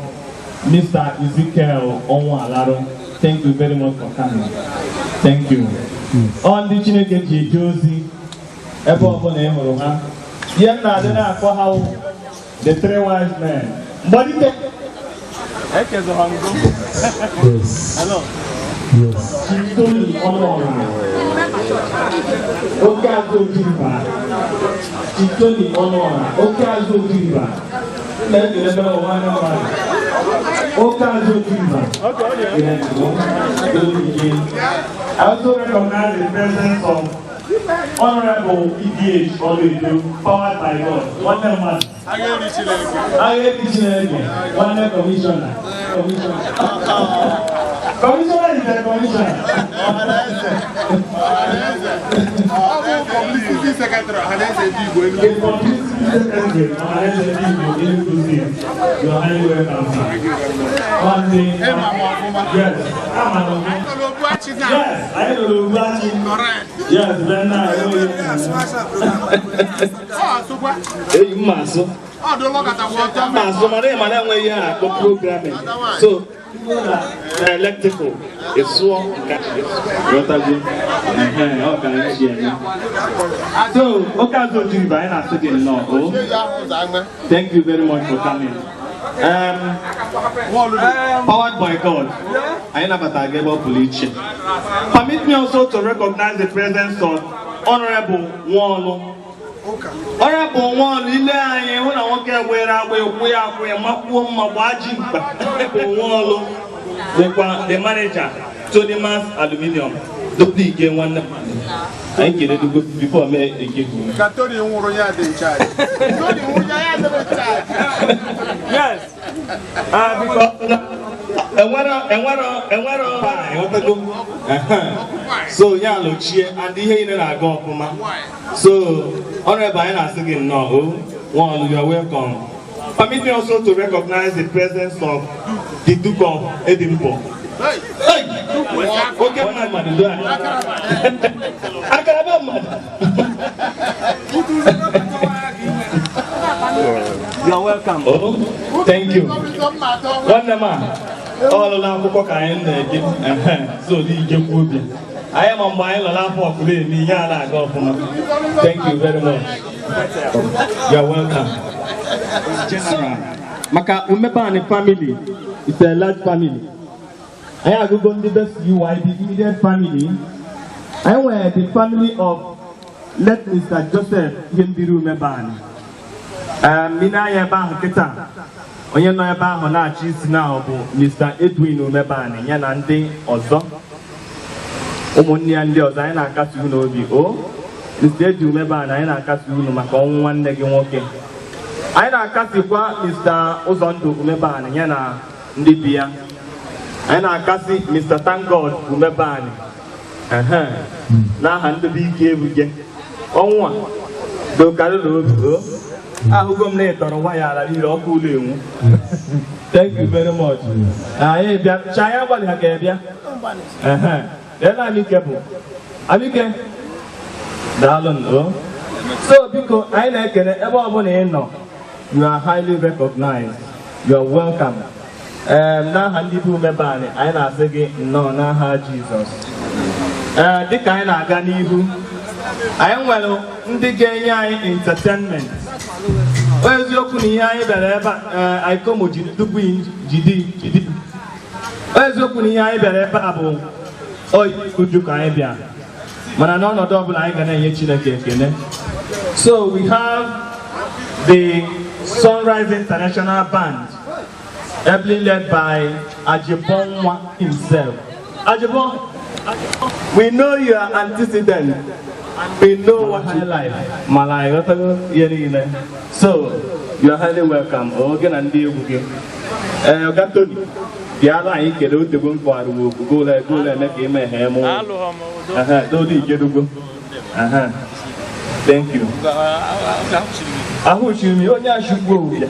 Mr. Ezekiel Onwalaru. Thank you very much for coming. Thank you. Ọ ndị Chineke ji eje ozi ebe ọbụla ị hụrụ ha. Ihe m na-adị na-akpọ ha wụ the three wise men. Mgbalite. Yes. Hello. Yes. Chitoni Ọnụọra. Oke azụ Ojiriba. Chitoni Ọnụọra. Oke azụ Ojiriba. Na-ekele ebe ụwa anya mmadụ. Oke azụ Ojiriba. I also recognize the presence of Honorable EDH Oluedo, powered by God. Nwanne mmadụ. Agha eri Chineke. Nwanne kọmishọna. Commissioner is the commissioner. Publicity secretary Ọhaneze Ndị Igbo Enugu. The publicity secretary Ọhaneze Ndị Igbo Enugu State. You are highly welcome, sir. Nwanne. Yes. Ama m. Yes, anyị nọ n'Ugbuachi. Yes, be nna anyị onye. Eyi mma asụ. Mma asụ mana ị mana enweghị ihe a na-akpọ programming. So, na electrical, ịsụọ nka ghọtago. Ehe, ọ ka anyị si eme. So, oke azụ ojiri anyị na-asị gị nnọọ. O. Thank you very much for coming. Powered by God, anyị nabatara gị ebe ọ pụrụ iche. Permit me also to recognize the presence of Honorable Nwolu. Honorable Nwolu, ile anyị hụ na nwoke were agba ekwu ya akwụ ya makwuo mma gbaa ji mkpa. Honorable Nwolu bụkwa the manager Tonimas Aluminium. Dr. Ike nwanne mmadụ. Anyị kere dugo before mee eke. Ka Tony nwụrụ ya dị in charge. Tony nwụrụ ya dị in charge. Yes. Ah, because enwero enwetago. So ya lọchie and ihe niile na-aga ọfụma. So honorable, anyị na-asị gị nnọọ o. Nwolu, you are welcome. Permit me also to recognize the presence of the Duke of Edinburgh. Hey! Oke mmadụ do anyị. Akaraba mmadụ. You are welcome. Oh, thank you. Nwanne m a, ọ lụla akwụkwọ ka anyị na-eje. So dị ijekwu obi. Anyị ma mgbe anyị nọ n'afọ ọkụrụ eme ihe a na-aga ọfụma. Thank you very much. You are welcome. General, maka Umebani family, it's a large family. Anyị agụgo ndị best UYB immediate family. Anyị nwere the family of late Mr. Joseph Ihembiri Umebani. Ị na-anya ebe ahụ kịta, onye nọ ebe ahụ na-achị isi na bụ Mr. Edwin Umebani ya na ndị ọzọ, ụmụnne ya ndị ọzọ. Anyị na-akasi unu obi o. Mr. Edwin Umebani, anyị na-akasi unu maka ọnwụ nwanne gị nwoke. Anyị na-akasikwa Mr. Ụzọndụ Umebani ya na ndị bi ya. Anyị na-akasi Mr. Thankgod Umebani n'aha ndị bụ ike ebuge ọnwụ a dokarị na obi o. Ahụgo m na ị tọrọ waya ala niile ọkụ ụlọ enwu. Thank you very much. Anyị bịa cha anyị agbalị ha ka ị bịa. Lee na Amike bụ Amike, daalụ o. So biko, anyị na-ekele ebe ọbụla ị nọ. You are highly recognized, you are welcome. N'aha ndị bụ Umebani, anyị na-asị gị nnọọ n'aha Jizọs. Ee, dịka anyị na-aga n'ihu, anyị nwere ndị ga-enye anyị entertainment. Eziokwu na ihe anyị bịara ebe a, Aikomo ji tupu jidi jidi. Eziokwu na ihe anyị bịara ebe a bụ uju ka anyị bịa, mana n'ọnọdụ ọbụla anyị ga na-enye Chineke ekele. So we have the Sunrise International Band, ably led by Ajibonwa himself. Ajibon, we know your antecedent and we know what you like. Mana ịghọtago ihe niile. So you are highly welcome. Oge na ndị egwu gị. Ee, Ọga Tony, bịara anyị kele otegbo mkpọrọ okwu goolu goolu eme ka ime ha eme. Ehe, Tony Ikedugo. Ehe. Thank you. Ahụ chiri m onye ashụgbu owu ya.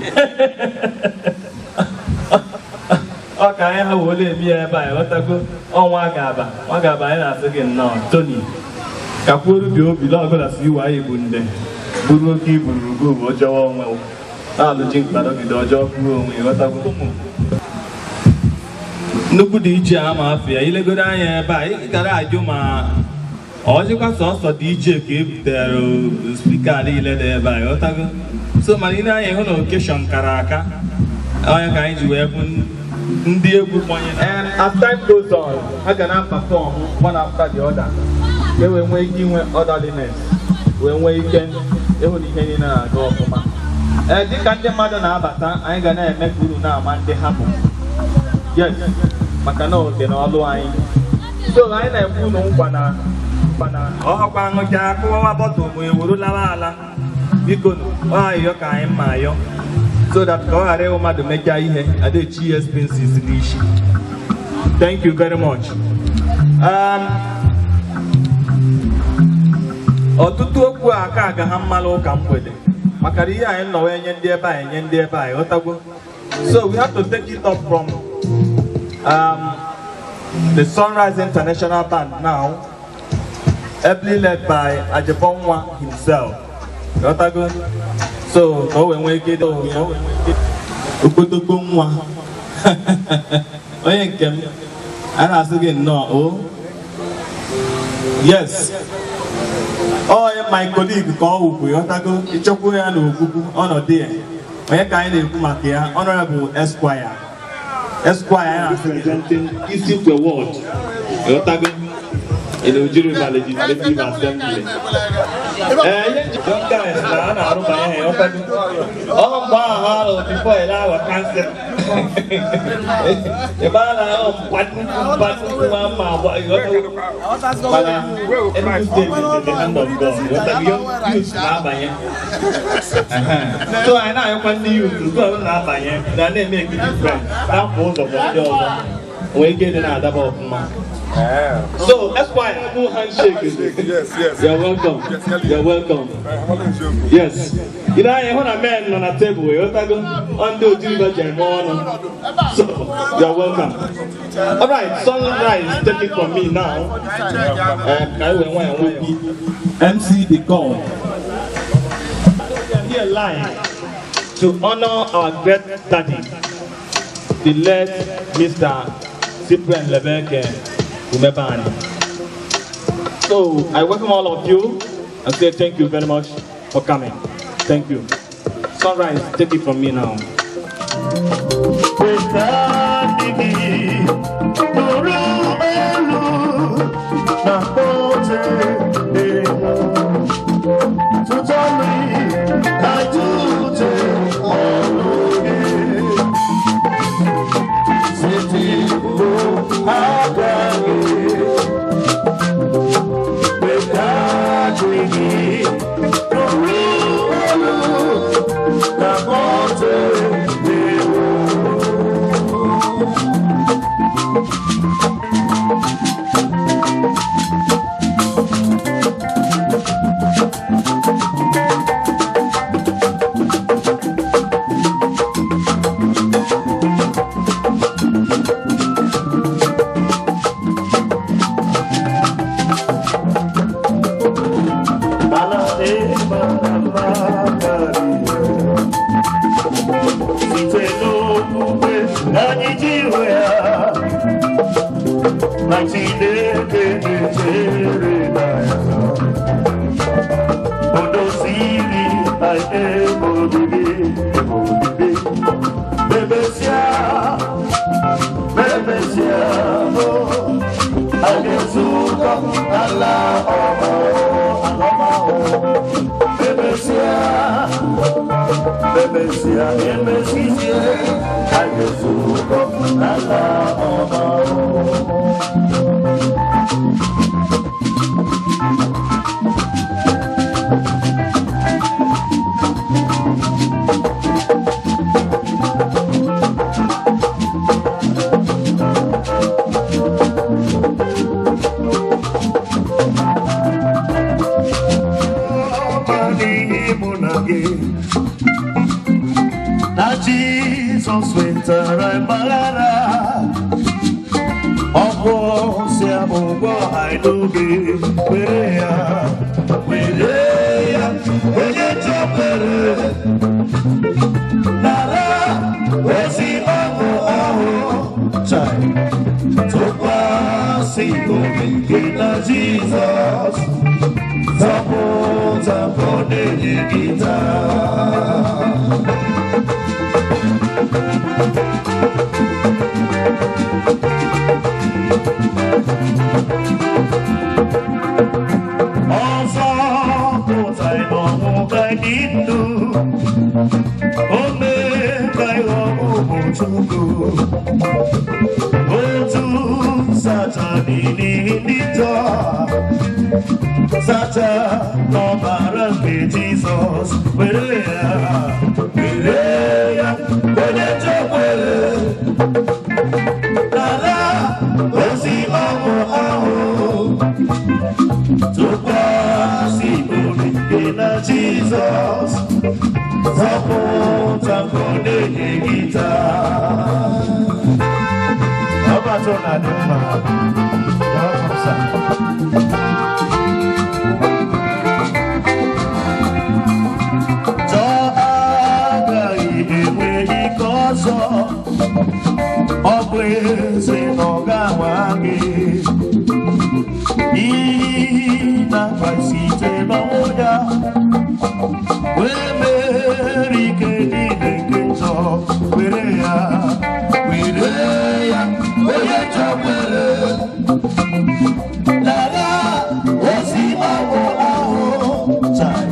Ọ ka anyị ha wole emi ya ebe a, ịghọtago ọnwa ga-aba nwa ga-aba. Anyị na-asị gị nnọọ Tony, ka kwuoru bi obi lọgụla si iwe anyị bụ nde buru oke iburu ugo bụ ọjọọ onwe na-alụji mkpadogide ọjọọ kwuru onwe, ịghọtago nnukwu dị iche ama afọ ya ilegoro anya ebe a ị gara ajụ ma ọ dịkwa sọsọ dị iche ka e butere speaker niile dị ebe a, ịghọtago. So mana ị na-anya ịhụ na occasion kara aka onye ka anyị ji wee bụ ndị egwu kpọnyere. As time goes on, ha ga na-perform one after the other ka e wee nwee ike inwe orderliness, wee nwee ike ịhụ na ihe niile na-aga ọfụma. Ee, dịka ndị mmadụ na-abata, anyị ga na-eme ka unu na-ama ndị ha bụ. Yes, maka na oge na ọlụ anyị. So anyị na-ekwu unu nkwa na nkwa na ọ hakwa aṅụcha akụwawa bottle ma ewuru lawa ala. Biko nụ, ọ ayọ ka anyị mma ayọ so that ka ọ ghara ịhụ mmadụ mechaa ihe adechi expenses n'isi. Thank you very much. Ọtụtụ okwu a aka aga ha mmalụ ụka mgbede maka na ihe anyị nọ wee nye ndị ebe a enye ndị ebe a, ịghọtago. So we have to take it up from The Sunrise International Band now, ably led by Ajebonwa himself. Ghọtago? So, ka o wee nwee ike ịdị okpotokpo nwa. Onye nke m, a na-asị gị nnọọ o. Yes. Onye my colleague ka ọ wụkwu, ghọtago? Ịchọkwu ya n'okwukwu ọnọdụ ya. Onye ka anyị na-ekwu maka ya, Honorable Esquire. Esquire ya representing Isikwe Ward. Ghọtago? In the Oji River Legislative Assembly. Ee, ihe njikọ guys na a na-arụbanye ya, ghọtago? Ọ mgbe ahụ ha rụrụ before ele aghọ council. Ebe a na-ahụ mpa nnukwu nwa mma agba, ghọtago? Mana Enugu State is in the hand of God. Ghọtago? Young youth na-abanye. So anyị na-ayọkwa ndị youth ugbu a na-abanye na na-eme ekiri different na-akwụ ụzọ bụ ndị ọzọ nwee ike ịdị na-adaba ọfụma. So, Esquire, full handshake. Yes. You're welcome. You're welcome. Yes. You know, I want a man on a table. You on the Oji River Jam. So, you're welcome. All right, Sunrise, take it from me now. MC the call. We are here live to honor our great daddy, the late Mr. Cyprian Lebeke Umebani. So I welcome all of you and say thank you very much for coming. Thank you. Sunrise, take it from me now. na-adị mma. You're welcome, sir. Chọọ agaghị enwe ike ọzọ, ọ bụ eze na ọ ga-anwa gị n'ihi na Kraịst site n'ọnwụ ya wee merie ike niile nke njọ. Were ya, were ya, onye njọ kwere lara ozi ọnwụ ahụ chai,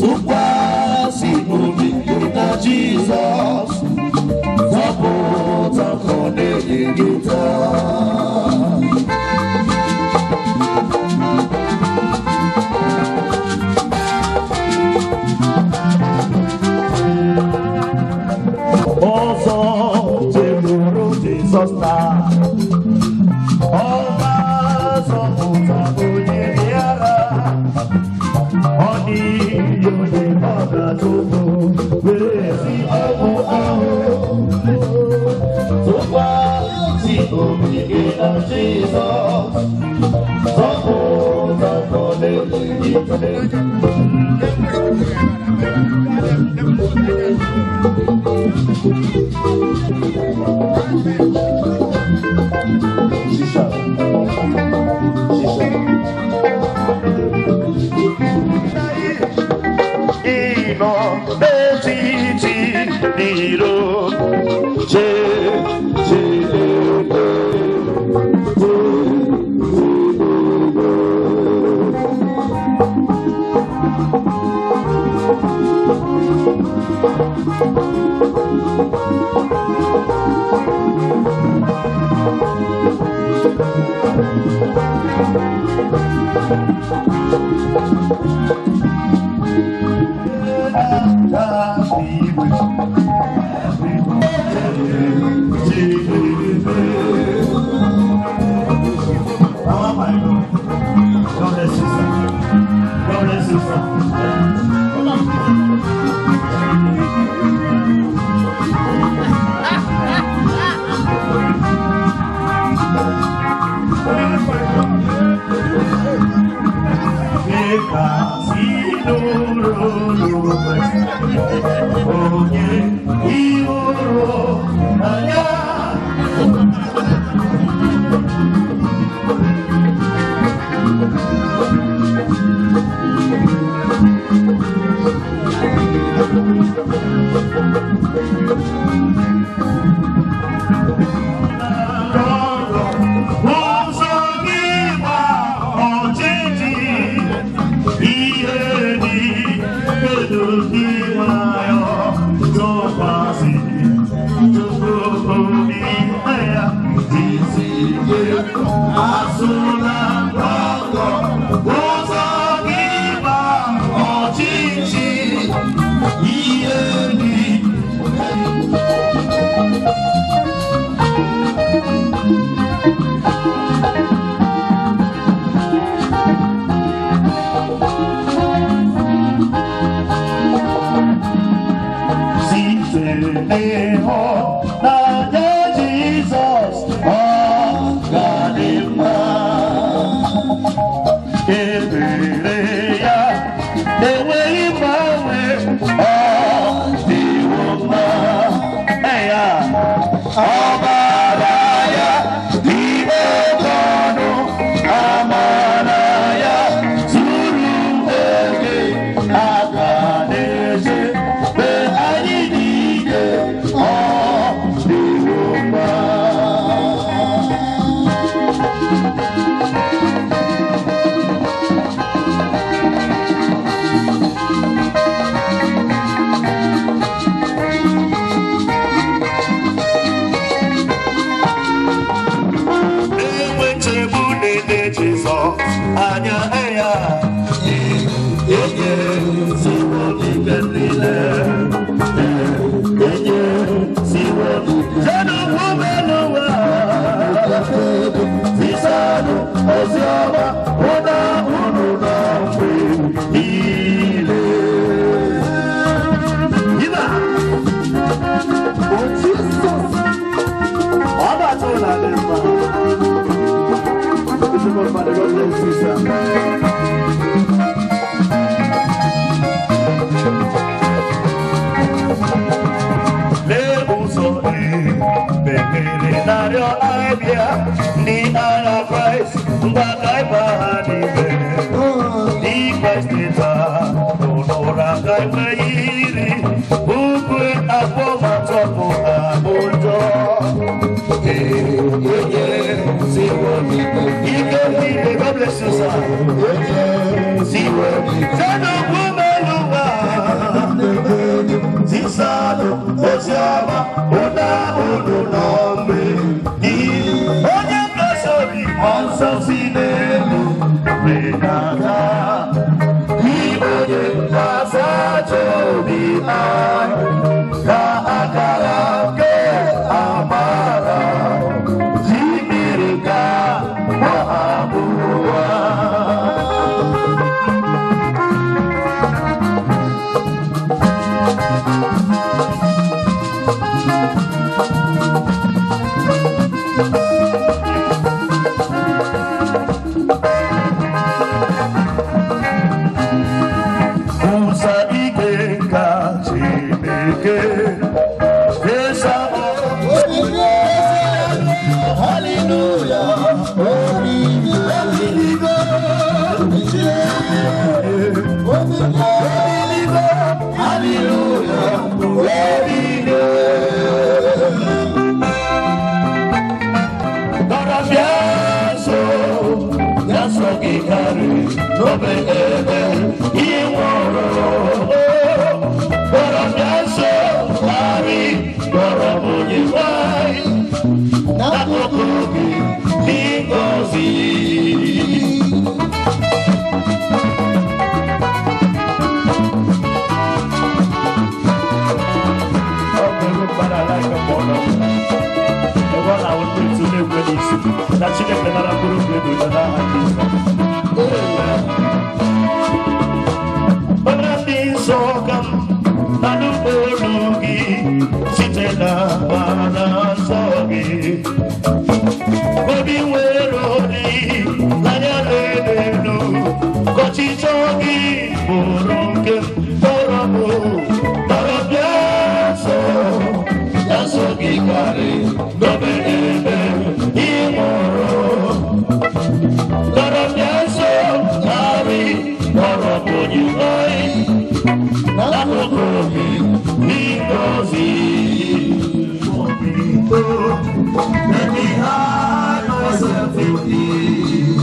tụkwasị obi gị na Jizọs, zọpụta ka ọ na-enye gị taa. Ọzọ jekwuru Jizọs taa, ọ ga-azọpụta onye dị agha. Ọ dịghị onye ọ ga-atụpụ, were ezi ọgwụ ahụ. Tụkwasị obi gị na Jizọs, zọpụta ka ọ na-enye gị taa. Ịnọ n'etiti ndị iro, chee chee. God bless you, sir. God bless you, sir. Dịka si n'ụlọ onye ihụrụ anya. Ụzọ gị gba ọchịchị, ihe dị kedu dị nwayọ, tụkwasị Chukwu obi ya, jisie asụla ngọngọ. Ụzọ gị gba ọchịchị, ihe dị. Site n'ịhụnanya Jizọs, ọ ga-adị mma. Ebere ya enweghị mgbanwe, ọ dịwo mma. Ya, ọbara ya dị oke ọnụ, amara ya zuru oke, aka na-eche mgbe anyị dị ike, ọ Senukwu meluwa Zisado oziọma ụna unu nọ mgbe. Onye nkasi obi ọsọ si n'elu rịdata. Onye na-asacha obi anyị ka akara nke amara ji mmiri ka abụọ. Kwusa ike ka Chineke fesa. Hallelujah, hallelujah. Dọrọ bịa nso, ya sọ gị karị n'obe ebe ị nwụrụ. Dọrọ bịa nso karị, dọrọ m onye nwanyị n'akụkụ gị dị ngọzi. Ebe ọ na-awụ ndị otu na-ekwe n'isi na Chineke nara mkpụrụ obi edo ya n'aha Jizọs. Onye dị nsọ ka m na-anụ olu gị site na mara nsọ gị. Obi nwere obi anya na-elu ka ọchịchọ gị bụrụ nke m tọrọ m tọrọ bịa nso ya so gị karị n'obe ebe ị nwụrụ. Tọrọ bịa nso karị tọrọ m onye nwanyị n'akụkụ gị n'ịgọzi. Let me hide myself in thee,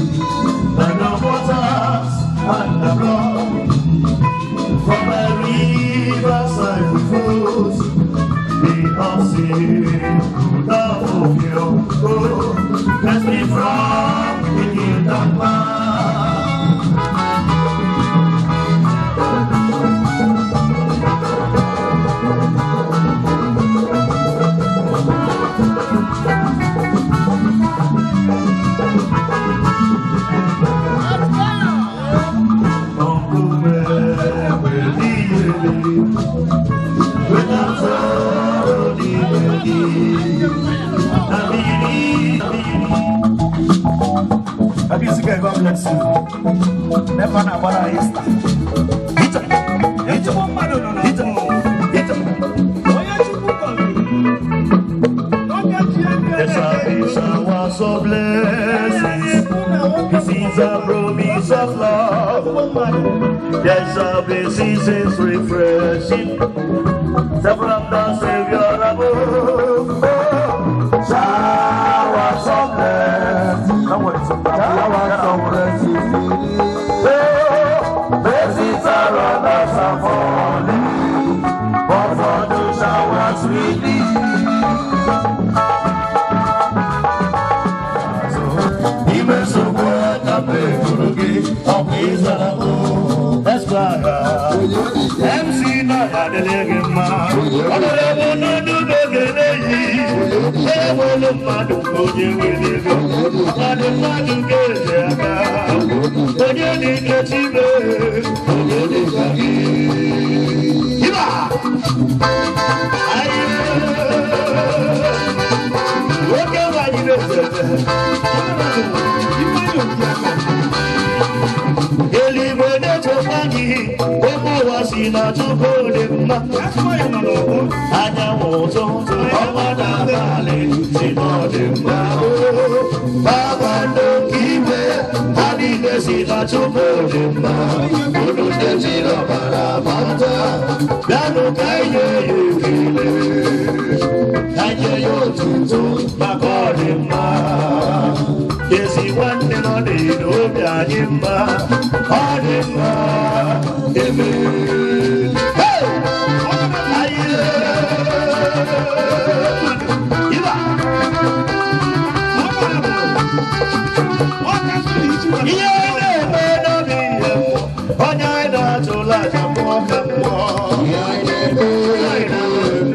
and the waters and the blood from my riverside flows. The of sin could not fulfill. Oh, cleanse me from the guilt of man. Abisika, God bless you. Never na gbara Easter. Ije, ije, ije, ije. There shall be showers of blessings. This is a promise of love. There shall be seasons refreshing. From the Savior above. Showers of blessings. Showers of blessings. Oh, blessings are on us and falling. But for those showers we need. Ime nsogbu aka m eburu gị, ọ bụ ịzara m. Esquire, MC na ya adịla gị mma. Ọ bụrụ bụ n'ọdụ n'oge n'eyi, enwelu mmadụ nke onye nwere ego. Mmadụ mmadụ ga-eji aka. Onye dị ka Chibe, onye dị ka gị. Iba! Ayé! Nwoke nwanyị na-ese. Eluigwe na-echekwa gị, ụmụ ụwa si na Chukwu dị mma. Anyanwụ ụtụtụ, ọnwa na abalị si na ọ dị mma. Kpakpando nke igwe, ha niile si na Chukwu dị mma. Unu ndị jiri ọbara mata, bịanụ ka anyị nye ya ekele. Ka anyị nye ya otuto maka ọ dị mma. Ezi nwanne nọ n'obi anyị mma, ọ dị mma ebe. Ihe na-eme n'obi ihe mmụọ, onye anyị na-atụla aja mmụọ ka mmụọ.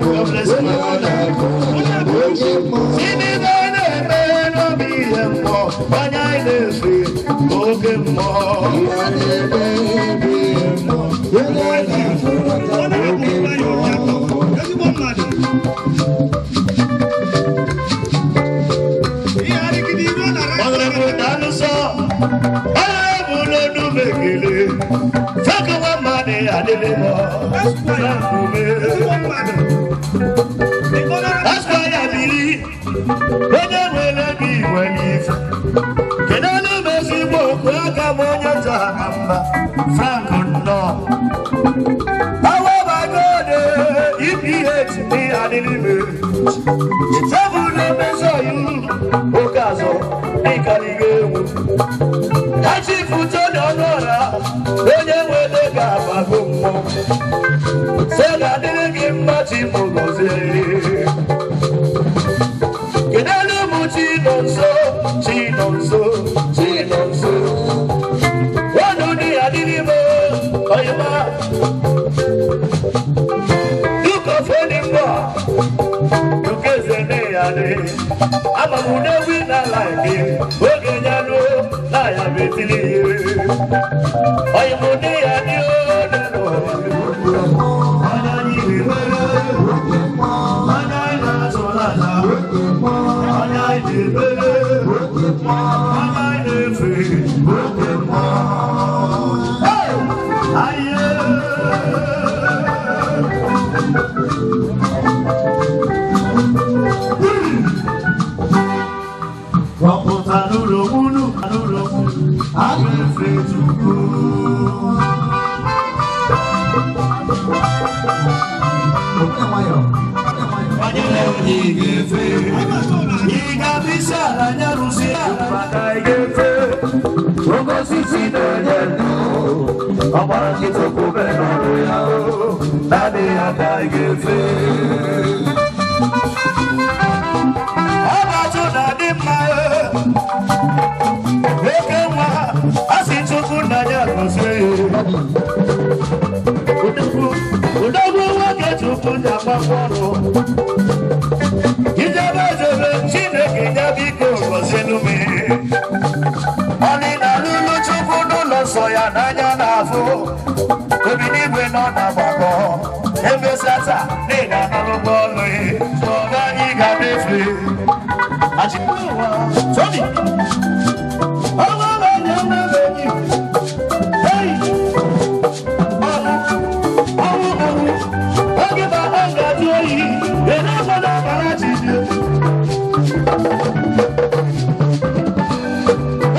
God bless you, my brother. Chineke na-eme n'obi ihe mmụọ, onye anyị na-efe oke mmụọ. Honorable Danuso, Honorable Onumekele, Fakawa Mane Adelemo, Frankume. Askwaya biri, onye nwere gị nwere ife. Kedu olu m ezigbo okwu aka m onye taa na mma, Frank nnọọ. Awa bagode, EPH ní adịlime. Tebụl na-emezi ọyị oke azụ n'ịkarịghị ewu. Achifu Tony Ọnụọra, onye nwere ga-abago mmụọ. Sị ga-adịrị gị mma chi mụ gọzie. Kedu elu mụ chi nọ nso, chi nọ nso, chi nọ nso. Ọnụ dị adịlime, ọyịma. Duke of Edinburgh, Duke Zeneyade, Amamunewi na like oge nyanu na ya betili Oyimuni ya ni o nenu. Onye anyị na-emere, onye anyị na-atụlata, onye anyị na-emere, onye anyị na-efe, oke mmụọ. Hey! Aye! Rọpụta n'ụlọ unu, n'ụlọ unu, a ga-efe Chukwu. Onye na-enweghị ga-efe, ị ga-abụ isi ala nye rụsi ala maka ị ga-efe. Oke osisi na-enye ndụ, ọgbara nkịtị kwube n'ọrụ ya, naanị ya ka ị ga-efe. Ọbachụ na-adị mma, oke nwa, a sị Chukwu na ya gọzie ya. Odogwu nwoke Chukwu ji agbakwa ọrụ. Ijebe ejebe Chineke ya biko gọzienụ m. Ọlị na lụlụ Chukwu n'ụlọ nsọ ya n'anya na-afụ. Obi n'igwe nọ na-agbakọ. Emesata na ị ga-anọrọ ụgbọ ọlụ ya. Ọga anyị ga na-efe. Achịkwa Tony. Ọnwa na-enye mmebe gị. Hey! Ọnwụ ọnwụ. Oge ma ọ ga-ajụ oyi. Ere afọ na-akara chi dị.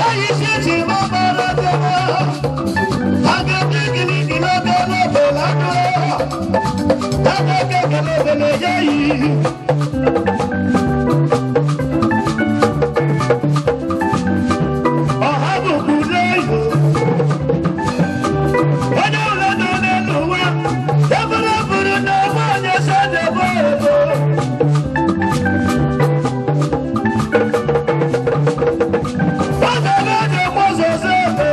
Oyi si eji ma mara debe. Aga dị gịrịgịrị oge n'obele aka. Aga kekele obele ya yi. Ọha bụ kwude ihu. Onye ụlọ nọ n'elu ụwa, ebere bụrụ na ọgbọ onye sadebe ego. Oge na-eje gbọzọzọ ebe,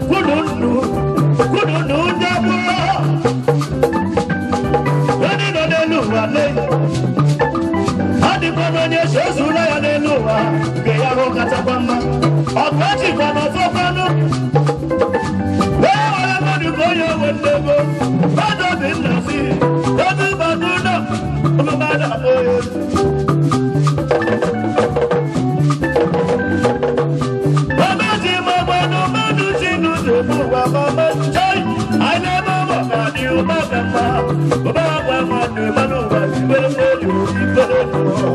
kwunu nnu, kwunu nnu ndị gboo. Onye nọ n'elu ụwa lee, ọ dịkwa na onye so ezula ya n'elu ụwa, nke ya hụ kachakwa mma. Ọkụ echikwa na ọfọkwanụ. Wee were mmadụ ka onye nwe ndego. Mmadụ obi nna si, obi mmadụ nọ, ụmụ mmadụ abụọ ya. Mama ji mama no mmadụ si n'ụzọ bụ ụwa mama chai. Anyị na-eme ụmụ ka dị ụma ka mma. Ụba agwa mmadụ mmanụ ụwa ibere mmeri ibere mmụọ.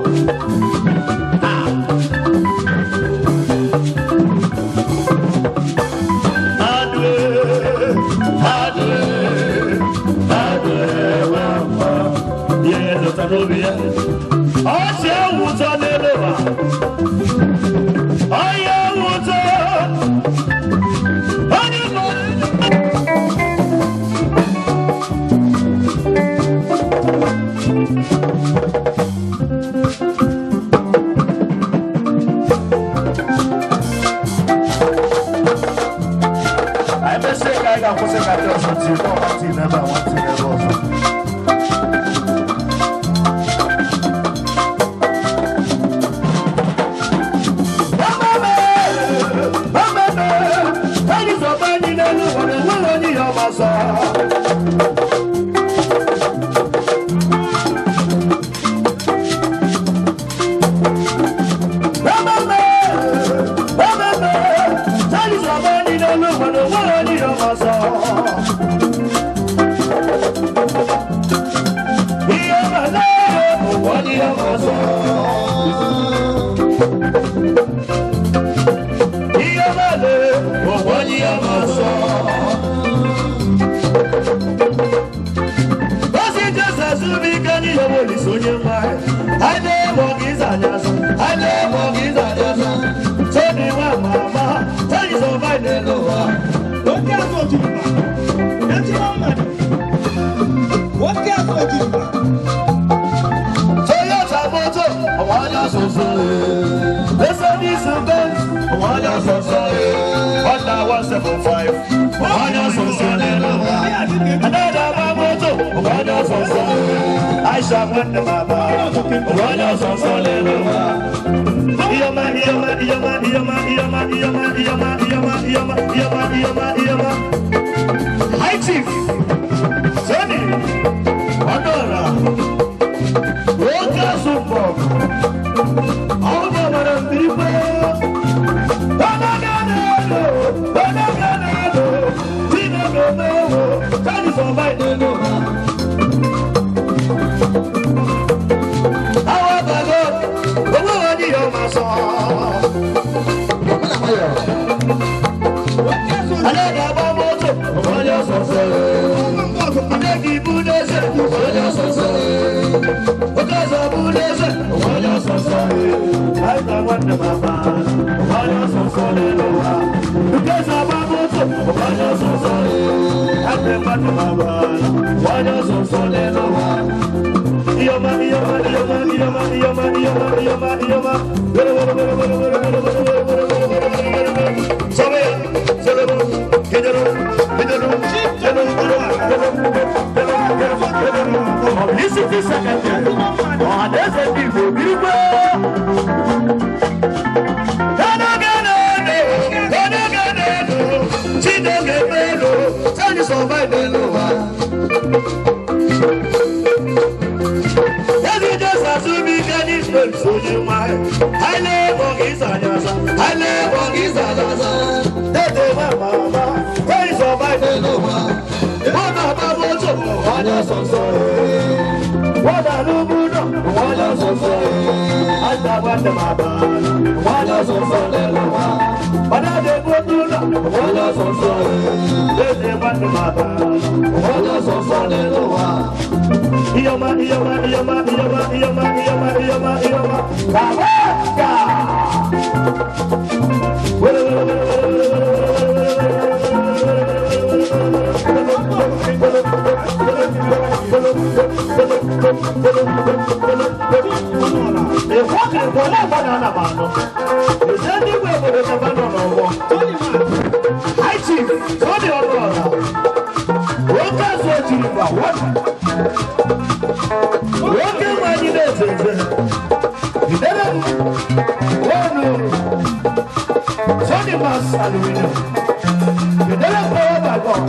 Adwe, adwe, adwe, wa, ihe dọta n'obi ya. Ọ si ewu ụtọ n'elu ụwa. Ọ Onye nwanyị, anyị na-eme ọga ịza anya asa, anyị na-eme ọga ịza anya asa. Tony nwa mama, Tony survive n'elu ụwa. Oke azụ ojiriba, ejima mmadụ. Oke azụ ojiriba. Toyota moto, ọmọ ọjọ́ sọ̀sọ̀ Mercedes Benz, ọmọ ọjọ́ sọ̀sọ̀ Honda 175, ọmọ ọjọ́ sọ̀sọ̀ lẹ́nu wa. Another moto, ọmọ ọjọ́ sọ̀sọ̀ Aisha nwanne mama, ọmọ ọjọ́ sọ̀sọ̀ lẹ́nu wa. Iyoma, iyoma, iyoma, iyoma, iyoma, iyoma, iyoma, iyoma, iyoma, iyoma, iyoma, iyoma. High Chief, Tony, Ọdọọra. Oke asụpọ̀, ọ̀gbọ̀n mara mbirikpe. Ọ̀nàgànàlò, ọ̀nàgànàlò, Chineke mewo, Tony survive n'elu ụwa. Àwọn àgbàdo, owó wọn ni yóò máa sọ. Alẹ́ mọ́tò, ọ̀yọ́ sọ̀sọ̀. Adégi ibú lẹ́sẹ̀, ọ̀yọ́ sọ̀sọ̀. Okezo bụ n'eze, onye ọsọsọ. Aịza nwanne mama, onye ọsọsọ n'elu ụwa. Okezo agba moto, onye ọsọsọ. Aịza nwanne mama, onye ọsọsọ n'elu ụwa. Iyoma, iyoma, iyoma, iyoma, iyoma, iyoma, iyoma, iyoma. Were, were, were, were, were, were, were, were, were, were, were, were, were. Sobe ya, sobe mu, kedelu, kedelu, kedelu, kedelu, kedelu, kedelu, kedelu. Publicity secretary, Ọhaneze ndị Igbo birikwe. Gana, Chineke melu, Tony survive n'elu ụwa. Ezi Jesu asụmike n'ikpe onye nwanyị. Anyị na-ebe ọga ịza anya asa, anyị na-ebe ọga ịza anya asa. Dede nwa mama, Tony survive n'elu ụwa. Wọ́n náà moto, onye sọ̀sọ̀. Wọ́n náà lóbú náà, onye sọ̀sọ̀. Àgbà nwanne mama, onye sọ̀sọ̀ n'elu ụwa. Ọ̀nà dị náà, onye sọ̀sọ̀. Eze nwanne mama, onye sọ̀sọ̀ n'elu ụwa. Iyoma, iyoma, iyoma, iyoma, iyoma, iyoma, iyoma, iyoma. Kabaka! Were, were, were, were, were, were, were, High Chief, Tony Ọdụọra, oke azụ ojiri gba wọta. Nwoke nwanyị na-efe efe, jidere m ọnụ Tony Mas Aluminium, jidere m power by God,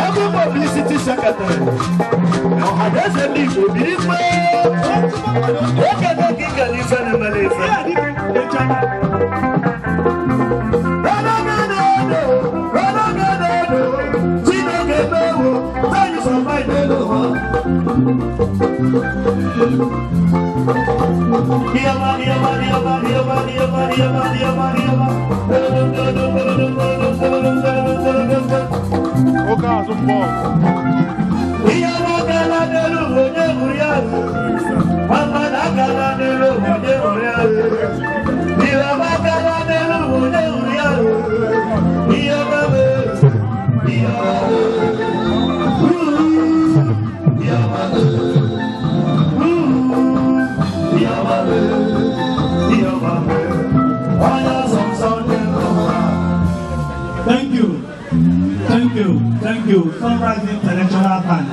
Ebe publicity secretary, Ọhaneze ndị Igbo biri mma. Nwoke nwoke ikele ife na-emere ife. Chineke mewo, Tony survive n'elu ụwa. Iyoma, iyoma, iyoma, iyoma, iyoma, iyoma, iyoma, iyoma. Oke azụ mbọ. Ihe ọma gala n'elu onye hụrụ ya. Mama na gala n'elu onye hụrụ ya. Ihe ọma gala n'elu onye hụrụ ya. Ihe ọma mee, ihe ọma mee. Ihe ọma mee. Ihe ọma mee. Ihe ọma mee. Onye ọsọ nsọ n'elu ụwa. Thank you. Thank you. Thank you. Sunrise International Band.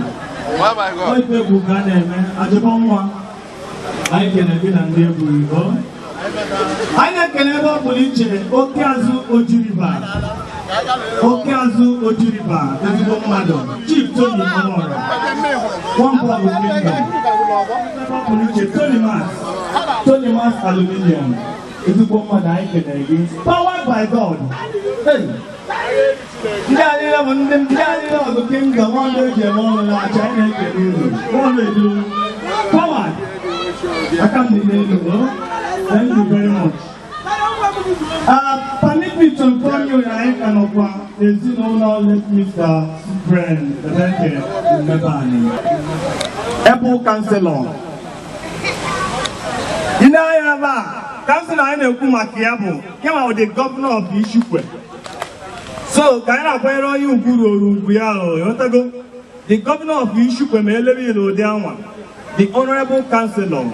Ife egwu ka a na-eme ajụbọ nwa anyị kene gị na ndị egwu Igbo. Anyị na-ekele ebe ọ pụrụ iche oke azụ Oji River. Oke azụ Oji River, ezigbo mmadụ. Chief Tony Ọnụọra. One ball kingdom. Ebe ọ pụrụ iche Tony Mas. Tony Mas Aluminium. Ezigbo mmadụ anyị kelere gị. Powered by God. Hey. Ndị a niile bụ ndị a niile ọgụ kingdom nwanne eji eme ọnụ na-acha anyị na-ekele unu. Nwanne edu. Powered. Aka m dị n'elu. Oh. Thank you very much. Permit me to inform you na anyị ka nọkwa ezinụlọ late Mr. Cyprian Ebeke Mmebani. Able councillor. Ị na-anya ebe a, councillor anyị na-ekwu maka ya bụ ya ma the governor of Ishikwe. So ka anyị na-akwanyere onye ugwu ruoro ugwu ya, o ịghọtago? The governor of Ishikwe, ma elebe ya n'ụdị anwa, the honorable councillor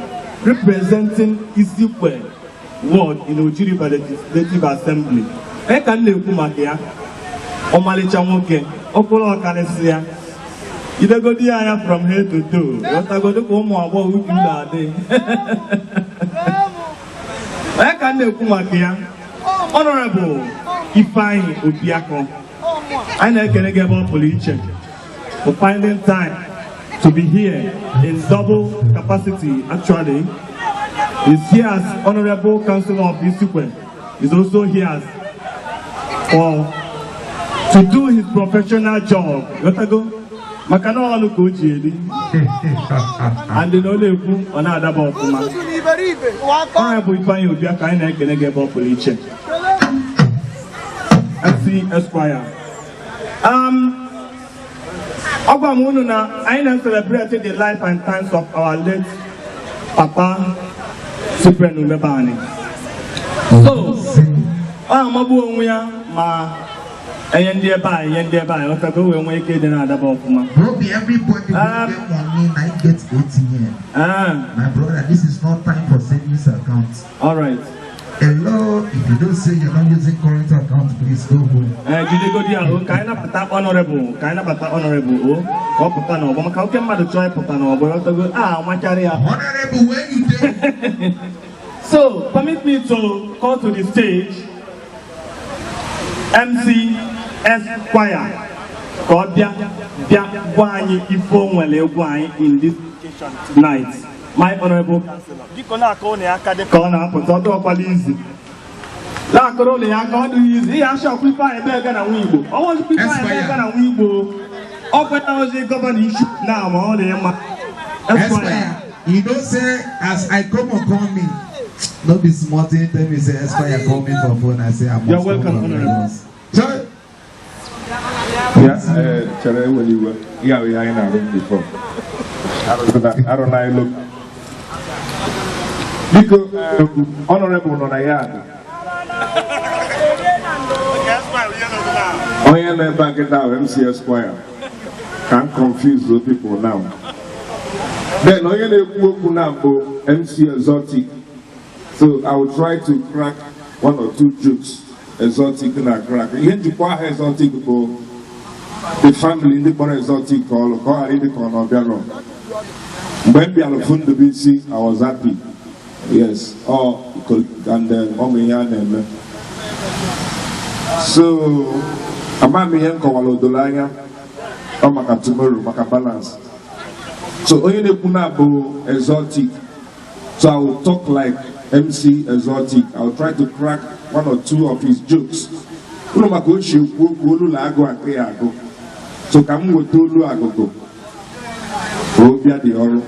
representing Isikwe ward in Oji River Legislative Assembly. Onye ka m na-ekwu maka ya? Ọmalịcha nwoke, okporo ọkarịsị ya, idegodi ya anya from head to toe, ịghọtago, dịka ụmụ agbọghọ ubi na-adị. Onye ka m na-ekwu maka ya? Honorable Ifeanyi Obiakọ, anyị na-ekele gị ebe ọ pụrụ iche for finding time to be here in double capacity. Actually, he's here as Honorable Councillor of Isikwe. He's also here as for to do his professional job. Ghọtago? Maka na ọlụ ka o ji eri. And na ọ na-ekwu, ọ na-adaba ọfụma. Honorable Ifeanyi Obiakọ, anyị na-ekele gị ebe ọ pụrụ iche. MC Esquire. Ọ gwa m unu na anyị na-celebrate the life and times of our late Papa Cyprian Umebani. So, ọ na-amagbu onwe ya ma enye ndị ebe a, enye ndị ebe a, ghọtago, wee nwee ike ịdị na-adaba ọfụma. No be everybody wey get money na im get ATM. Ah. My brother, this is not time for savings account. All right. Hello, if you don't say you're not using current account, please go home. Ee, jidegodi ya o, ka anyị nabata honorable, ka anyị nabata honorable o, ka ọ pụta n'ọgbọ, maka oke mmadụ chọọ ịpụta n'ọgbọ, ghọtago, a amachara ya. Honorable, where you dey? So, permit me to call to the stage MC Esquire ka ọ bịa gwa anyị ife o nwere egwu anyị in this occasion tonight. My honorable councillor. Biko, na-akụ ụlọ ya aka dị ka ọ na-apụta, ọ dịọkwala izi. Na-akụrụ ụlọ ya aka, ọ dịghị izi. Ihe achọ ọkwa ife anyị ebe ga na nwa Igbo. Ọnwa ozikwa ife anyị ebe ga na nwa Igbo. Ọ kweta ozi governor isi na ma ọ dị mma. Esquire. Esquire, you know say as I come or call me, no be small thing. Tell me say Esquire call me for phone. I say I must You're welcome, come from Honorable. Lagos. So, Ya ee, chere, ewere iwe, ihe ahụ ihe anyị na-arụ before arụ na elu. Biko, honorable nọ na yard. Onye nọ ebe a kịta ahụ, MC Esquire, ka m confuse those people now. Then onye na-ekwu okwu na bụ MC Exotic, so I will try to crack one or two jokes Exotic na crack. Ihe njikwa aha Exotic bụ the family, ndị kpọrọ Exotic ka ọlụ ka ọ ghara ịdị ka ọ na ọbịarọ. Mgbe m bịara fụ Ndubuisi, I was happy. Yes, ọ and ọ bụ ihe a na-eme. So ama m ihe m kọwara odoro anya, ọ maka tomorrow, maka balance. So onye na-ekwu na bụ Exotic, so I will talk like MC Exotic. I will try to crack one or two of his jokes. Unu maka ochie ekwu okwu, olu na agụ akụ ya agụ, so ka m weta olu agụgụ ka o bịa dị ọrụ.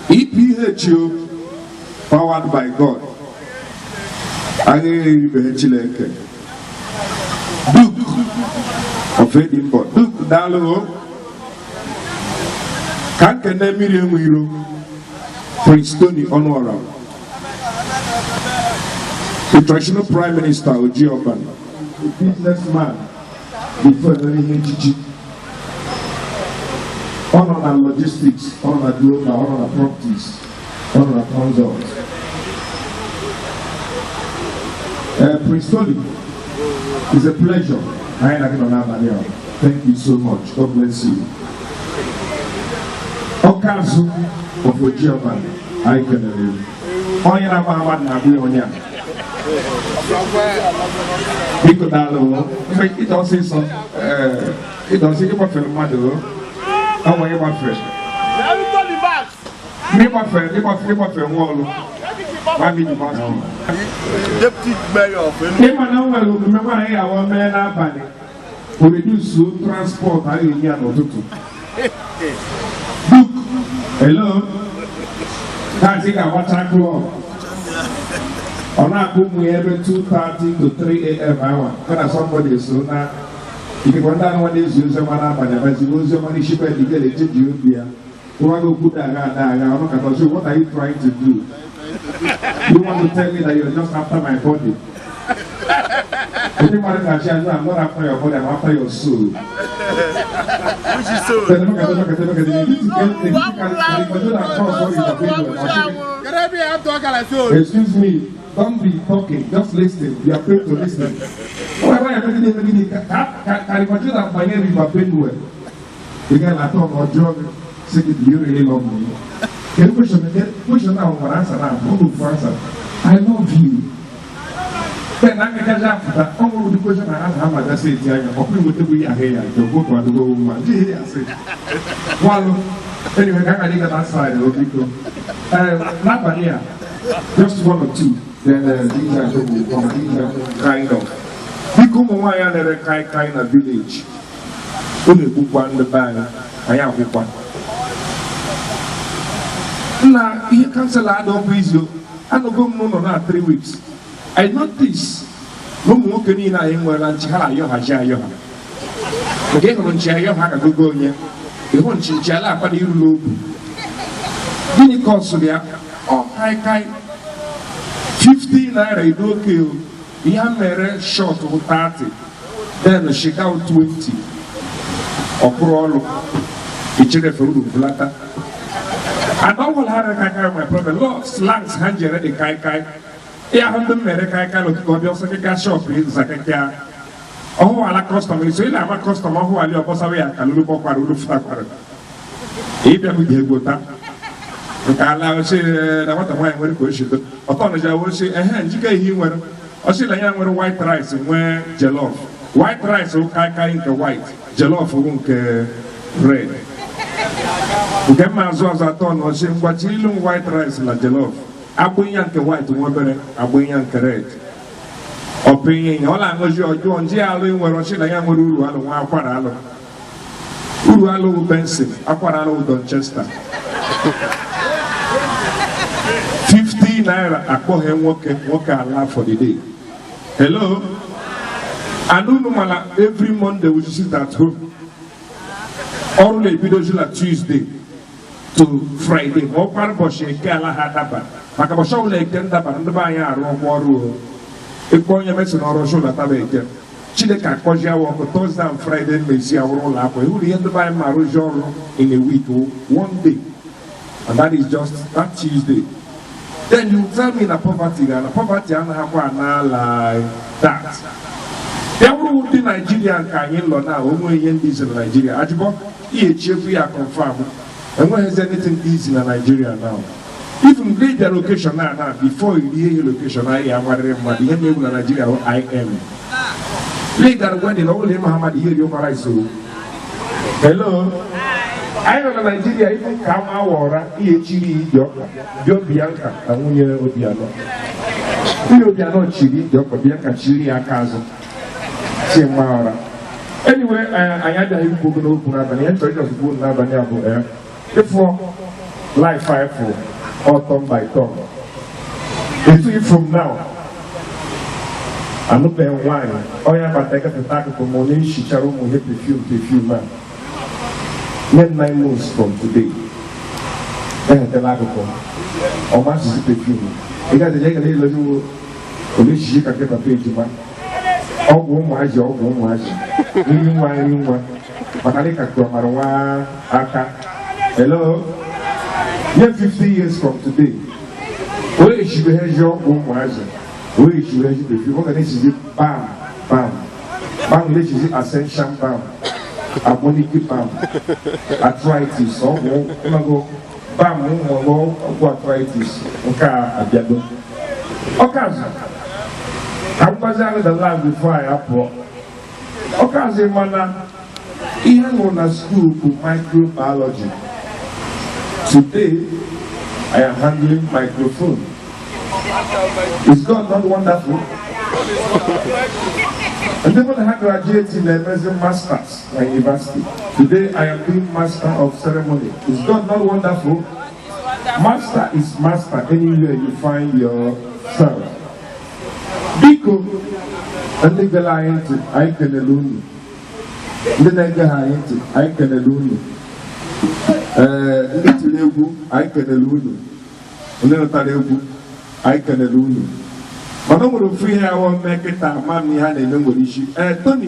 EPHO, powered by God, anyị eribeghị Chineke. Duke of Edinburgh, Duke, daalụ o. Ka nkene mmiri enwe iro, Prince Tony Ọnụọra, the traditional prime minister Oji Ọban, a businessman before emere ihe echichi. Ọ nọ na logistics, ọ nọ na global, ọ nọ na properties, ọ nọ na consult. Prince Tony, it's a pleasure. Anyị na gị nọ n'abalị a. Thank you so much. God bless you. Ọkazụ of Oji Ọban, anyị kelere gị. Onye na-agba ama na-abụ ya onye a. Biko, daalụ. Mgbe ịdọ ọsịsọ, ịdọ ọsị ịgbafere mmadụ o. Ọ nwere ịgbafere. Mgbe ịgbafere, ịgbafere, ịgbafere nwa ọlụ. Mami dị basket. Deputy Mayor of Enugu. Ịma na o nwere omume nwaanyị awa mee n'abalị, o reduce transport a ga-enye ya n'ụtụtụ. Book, hello, taxi ga-agbacha club, ọ na-akpọ ụmụ ya ebe 2:30 to 3 a.m. awa kana somebody so na ikekwe ndị anụ na-ezi ozi ọma n'abalị abazigo ozi ọma n'isi bed ga-echeji obi ya. Kwuwa gị okwu daga adaga, ọnụ kata ọsị, what are you trying to do? You want to tell me that you're just after my body? Ndị mmadụ na-achị azụ, I'm not after your body, I'm after your soul. Which is soul? Then look at look at look at the Excuse me, don't be talking, just listen. You are paid to listen. Why are you making it? Can you River Benue? You can talk or jog. Say, do you really love me? Can question now for answer now? For answer. I love you. Then I can just that all the question I ask how much I say, I go to go well, anyway, I can that side. Just one or two. Then these are these are kind of. Biko ụmụ nwaanyị a na-ere kai kai na village. Unu egbukwa ndị be anyị, anyị akwụkwa. Nna ihe councillor adọkwa izu, anọgo m n'ụlọ na 3 weeks. I notice na ụmụ nwoke niile anyị nwere nchi ha na-ayọghachi ayọgha. Nke ị hụrụ nchi ayọgha ka gogo onye, ịhụ nchi nchi ala akwado iru n'obu. Gịnị ka ọ sụrụ ya? Ọ kai kai 50 naira idu oke o. Ihe mere short bụ 30, then shiga 20. Ọkwụrụ ọlụ, ichere fere uru bulata. And all will have kai kai my problem. Lot slangs ha jere dị kai kai. Ya ahụ ndị mere kai kai n'okike ọbịa ọsọ kịka shop zakịka. Ọhụ ala customer, so ị na-ama customer ọhụ ali ọbọsawa ya ka lulu bọkwara ulu fụtakwara. Ịbịa bụ ga-egwota. Nke ala oche na nwata nwaanyị nwere ka o si do. Ọtọ nụja oche ehe njike ihe ị nwere. Ọsị na ya nwere white rice nwee jollof. White rice bụ kai kai nke white, jollof bụ nke red. Nke mma azụ azụ atọ na ọsị ngwa ilu white rice na jollof. Agbụ ya nke white nwa obere, agbụ ya nke red. Ọpụ ihe ọ na-aṅụzi ọjọọ nji alụ nwere ọsị na ya nwere uru alụ nwa akwara alụ. Uru alụ bụ Benson, akwara alụ bụ Donchester. 50 naira akpọghị nwoke nwoke ala for the day. Hello? And unu mala every Monday we sit at home. Ọrụ na-ebidozi na Tuesday to Friday. Ma ọkwara ụbọchị eke ala ha daba. Maka ụbọchị ọbụla eke ndabara ndị be anyị arụ ọkwa ọrụ o. Ịkpọ onye mesi na ọrụ ọsọ lataba eke. Chineke akpọzi awa ọkụ Thursday and Friday mmezi awụrụ ụlọ akwụkwọ. Ịhụrụ ihe ndị be anyị ma arụzi ọrụ in a week one day. And that is just that Tuesday. Then you tell me na poverty, na poverty anaghịkwa ana like that. Ya bụrụ ndị Naijiria nke anyị nọ na onwe ihe ndị izi na Naijiria. Ajụbọ ihe echiekwu ya confirm. Enweghịzi anything easy na Nigeria now. Even mgbe ị bịara location na na before i rie ihe location anyị amarịrị mmadụ ihe na-egwu na Nigeria bụ IM. Ị gara wedding ọ bụla ịma ha mmadụ ihe ri ụkwara iso. Hello? Anyị nọ na Naijiria ife ka ama awa ụra ihe chiri ije ọka bịa Bianca na nwunye Obianọ. Nwunye Obianọ chiri ije ọka Bianca chiri ya aka azụ si mma ụra. Anyway, anyị abịaghị ikwu ogologo okwu n'abalị. Ihe chọrọ ịjọs kwuo n'abalị a bụ ịfụ life anyị fụ all turn by turn. Etu from now, anụbeghị nwaanyị onye agbata ekepụta akụkụ ma ọ na-ehichara ụmụ ihe perfume a. 9 months from today. Ehetela akụkụ ọma asụsụ perfume. Ị gaghị eje gere ilozi ole ka nke papa ejima. Ọgwụ ụmụazị ọgwụ ụmụazị. Nri nwa nri nwa. Maka dịka kụọmara nwa aka. Hello? Nye 50 years from today. Onye echibeghe ji ọgwụ ụmụazị. Onye echibeghe ji perfume. Ọ ga na-esizi bam bam. Bam na-esizi ascension bam. Agboniki bam. Arthritis ọgwụ ịmago bam ụmụ ọgwụ arthritis nke a abịago. Ọkazụ ka m gwazi ahụ the last before anyị apụọ. Ọkazụ mana ihe ṅụrụ na school bụ microbiology. Today I am handling microphone. Is God not wonderful? And then when I graduate in amazing masters at university. Today I am doing master of ceremony. Is God not wonderful? Master is master anywhere you find yourself. Biko, ndị gere anyị ntị, anyị kelele unu. Ndị na-ege ha anyị ntị, anyị kelele unu. Ee, ndị tiri egwu, anyị kelere unu. Ndị nụtara egwu, anyị kelere unu. Mana o nwere ofu ihe awọ mee kịta, ama m ihe a na-eme nwere isi. Ee, Tony,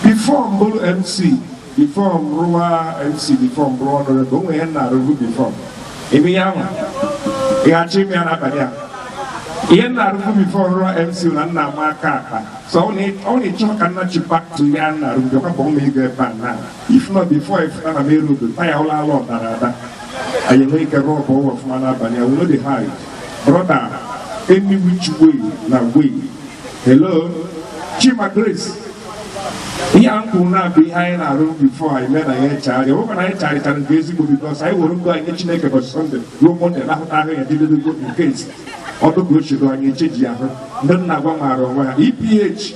before m bụrụ MC, before m rụwa MC, before m bụrụ honorable, o nwere ihe m na-arụbu before. Eme ihe ahụ ịghachi ime ya n'abalị a. Ihe m na-arụbu before rụwa MC na nna ama aka akpa. So ọ na ịchọ ka nna chi back to ihe a na-arụbu, bịakwa bụ ụmụ ego ebe a na if not before, if na m eru obodo taya ụlọ ala ọdara ada, anyị enwe ike rụọ ọbụ ọfụma n'abalị a. We no dey hide, brother, any which way na way. Hello, Chima Grace. Ihe a m kwuru na-abụ ihe anyị na-arụ before anyị mee na ya echegharị. Ọ bụkwa na anyị chegharịchara nke ezigbo, because anyị were ndụ anyị nye Chineke ụbọchị Sunday ruo Monday, lahụta ahụ ya didedego in case ọdụ ka ochedo anyị echeji ahụ. Ndị nna agwa maara onwe ha. EPH,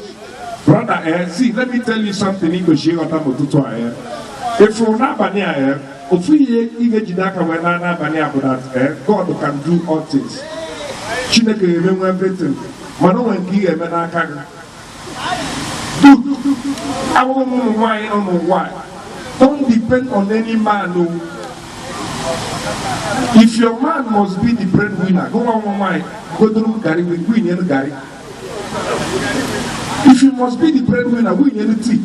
brother, see, let me tell you something ị kwesịrị ịghọta n'ụtụtụ a. Ya ịfụrụ n'abalị a, ya ofu ihe ị ga-ejide aka wee na n'abalị a bụ that God can do all things. Chineke ga-emenwu everything, mana o nwere nke ị ga-eme n'aka gị. Agwụgwọ m, ụmụ nwaanyị nọ n'ụwa, don't depend on any man o. If your man must be the breadwinner, go nwa nwaanyị godoro garị, win elu garị. If you must be the breadwinner, win elu tea.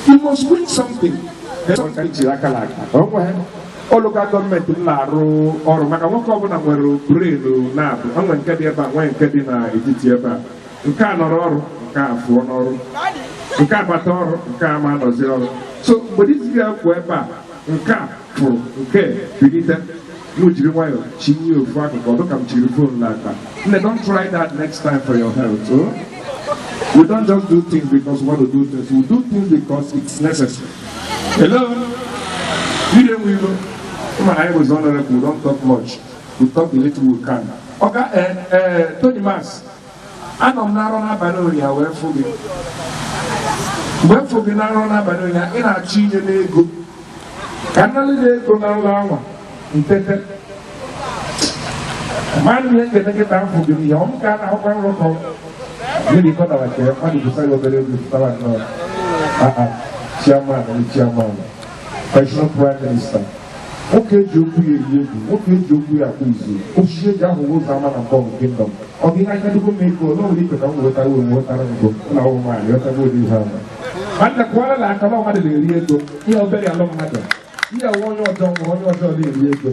You must win something. Jiri aka n'aka onwe ọ local government m na-arụ ọrụ, maka nwoke ọbụla nwere brain na-abụ onwe nke dị ebe a, nwee nke dị n'etiti ebe a. Nke a nọrọ ọrụ, nke a fụọ n'ọrụ, nke a bata ọrụ, nke a ma anọzi ọrụ. So mgbe dịzi ga-apụ ebe a, nke a pụrụ, nke bilite, m jiri nwayọọ chinye ofu akụkụ ọdụ ka m jiri phone n'aka. Nne, don't try that next time for your health, oh? We don't just do things because we want to do things. We do things because it's necessary. Hello, you dey we go mana anyị was honorable. We don't talk much, we talk the little we can. Oga Tony Mas, anọ m n'arọ n'abalị ụnyaahụ wee fụ gị. Mgbe m fụ gị n'arọ n'abalị ụnyaahụ, ị na-achọ inye m ego ka nnalị na ego na nlọ anwa ntete mmadụ. Ihe nketa nkịta m fụ gị n'ihe ọ m ka a na-ahụkwa nrọ ka gịnị kọtara ka mmadụ kwụsa ya obere ego pụtara nnọọ. Aa, chairman na chairman, personal prime minister, nwoke eji okwu ya eyi egwu, nwoke eji okwu ya akpụ izu, osisi eji ahụ ụzọ ama na mbọ kingdom. Ọ bụ ihe anya dugbo m ego n'ụlọ ikpe ka m wetara onwe wetara ngo na ụmụ nwaanyị wetago ụdị ihe ahụ. Nwanne, kwụọla na aka na mmadụ na-eri ego ihe obere alụ mmadụ, ihe ọwụ onye ọjọọ nwere onye ọjọọ na-eri ego.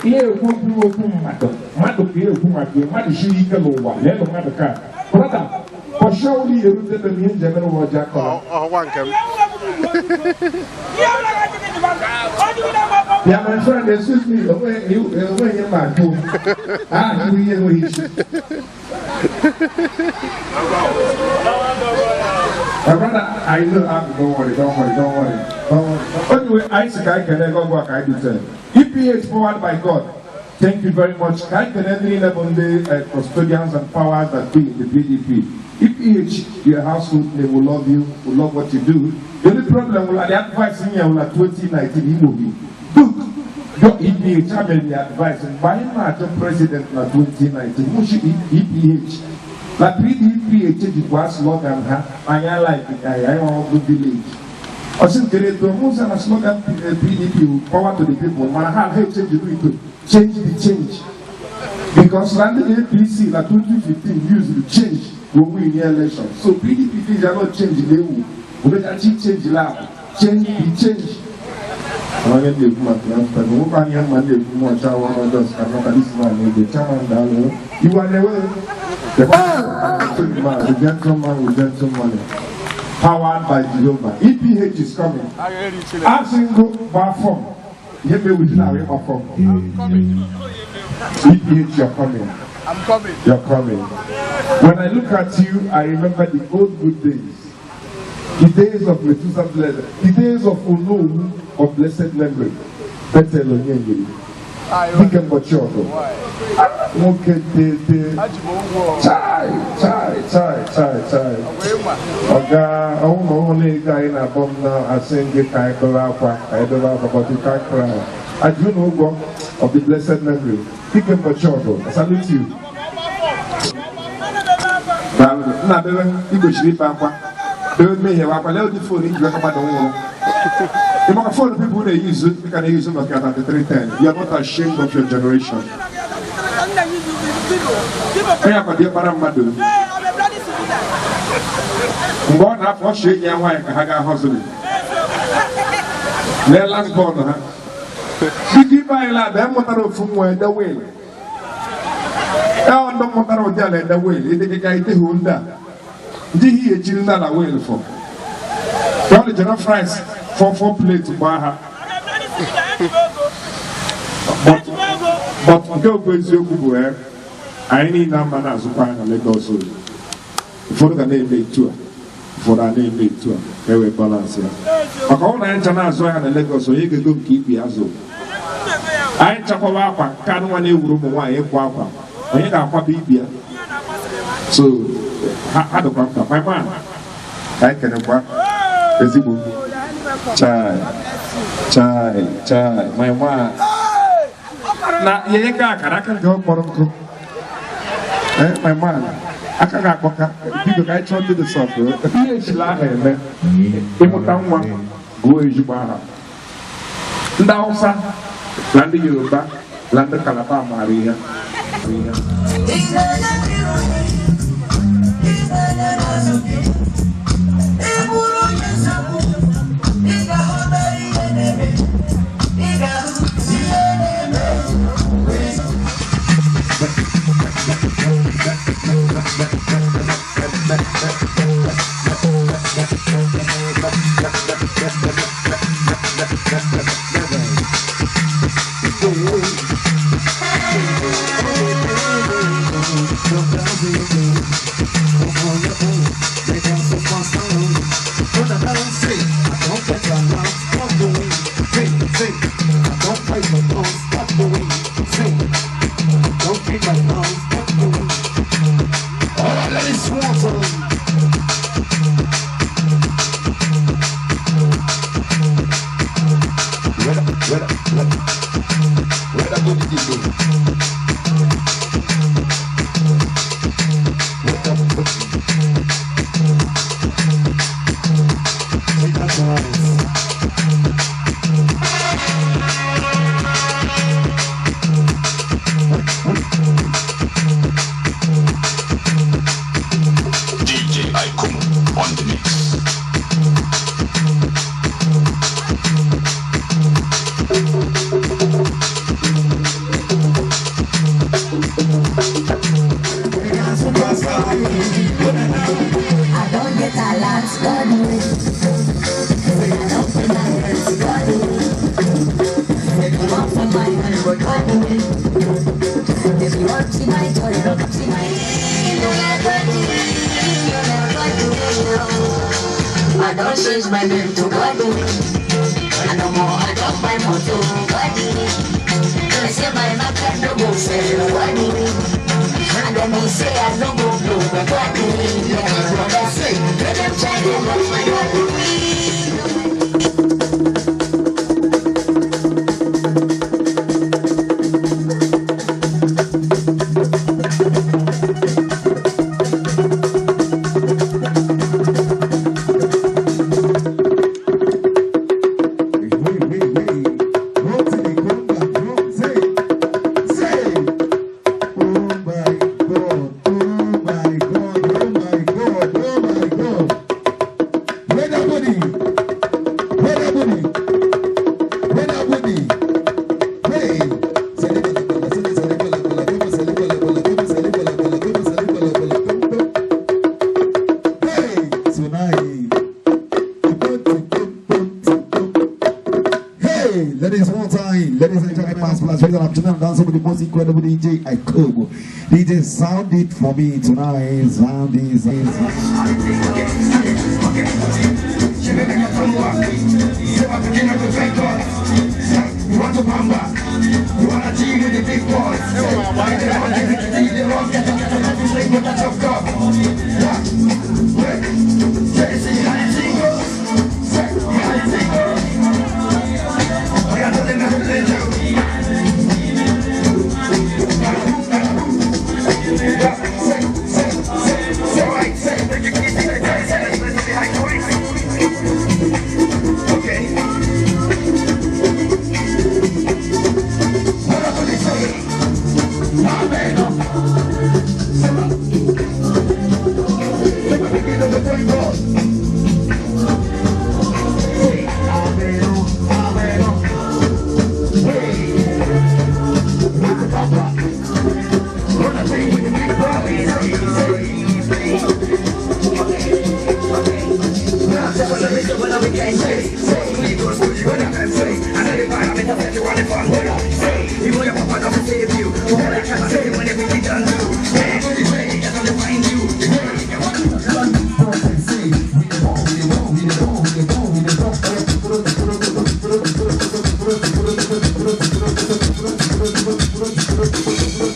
Ihe ekwu okwu okwu mmadụ, mmadụ ka ekwu maka mmadụ siri ike n'ụwa. Leenụ mmadụ ka brother kpọchie ụlọ ihe erute m ihe njem mere ụwa ọjọọ akọrọ. Ọhụkwa nke m. Yeah, my friend, excuse me, onweghị ihe ma akụ ahụ ihe enweghị isi. My brother, I know, I'm, don't worry, don't worry, don't worry, don't worry. Anyway, I see ka anyị kene gị ọgwụ a ka anyị dutere. EPH powered by God. Thank you very much. Ka anyị kene ndị niile bụ ndị custodians and powers that be in the PDP. EPH, your household name, will love you, will love what you do. The only problem will the advice in here will at 2019 Imo gị. Look, your EPH, I mean the advice, mgbe anyị na-achọ president na 2019, mụchi EPH. Na PDP echejikwa slogan ha, anyị like anyị anyị ọgụ village. Ọsị nkere eto Musa na slogan PDP bụ power to the people, mana ha echejiri ito change the change. Because na ndị APC na 2015 used the change to win the election. So PDP is not change na-ewu. Omechachi change lab, change the change. Onye na-ekwu maka ya mpụtara nwoke anyị mma na-ekwu m ọcha wa ọjọọ ka maka this man ego chairman daalụ iwe na-ewe. The man, the gentleman with gentle money, powered by Jehovah. EPH is coming. Asingo gba form. Ihe mere wudi na ịgba form. EPH, you're coming. I'm coming. You're coming. When I look at you, I remember the old good days. The days of Methuselah Blessed, the days of Onowu of blessed memory. Bethel Onyengiri. Dike mbọchị ọgụ. Nwoke tete. Chai, chai, chai, chai, chai. Ọga, ọnwụ na ọnwụ na-ego anyị na-akpọ m na-asị gị ka anyị dọrọ akwa, ka anyị dọrọ akwa, but you can't cry. Ajụ na ụgwọ of the blessed memory. Dike mbọchị ọgụ, I salute you. Daalụ. Nna bebe, i kwesịrị ibe akwa. Bebe mmehie akwa, lee ụdị phone iji aka mmadụ nwụrụ. The microphone people they use, they can use it like 3310. You are not ashamed of your generation. Onye akwado ịkpara mmadụ mgbe ọ na-afọ ọchị enyi ya nwaanyị ka ha gaa họzụlụ lee last born ha biko ibe anyị la-abịa mụtara ofu nwa ede wil ee ndị mụtara ụdị ala ede wil ịdịgịga idehu ndị a ndị ihe ejiri ndị ala wil fọ ka ọ jollof rice 4 4 plate gbaa ha. But nke bụ eziokwu bụ anyị niile ama na-azụkwa na Lagos. Ụfọdụ ga na-eme etu a, ụfọdụ a na-eme etu a, ka e wee balance ya, maka ọ na anyị ncha na-azụ ahịa na Lagos, onye ga-ego nke ibi azụ anyị nchakwaba akwa nke anụ nwa na-ewuru ụmụ nwaanyị ịkwa akwa, onye ga-akwaba ibi ya? So ha dịkwa mkpa. My man, ka anyị kenekwa ezigbo. Chai chai chai, my man na yeye ka akara aka nke ọ kpọrọ nkụ. My man, aka ga-akpọka. Biko, ka anyị chọọ ndị dị sọfụ ihe ejila aha eme. Ịmụta nwa, gụọ ezigbo aha. Ndị Hausa na ndị Yoruba na ndị Kalaba maara ihe. DJ Ikumu on the mix. I don't get a lot, God will. I don't pay my rent, God will. You want for my hand, God will. If you want to see my joy, you don't see my. I don't change my name to God will. I no more, I don't buy motor, God will. I say my market no go sell, God will. And then they say I no go blow, but God will. Yeah, brother, let them try to watch my God will. Hey, ladies, one time, ladies and gentlemen, splash, ladies and gentlemen, dancing with the most incredible DJ Ikumu. DJ, sound it for me tonight. Sound it, sound it. Okay. Thank you.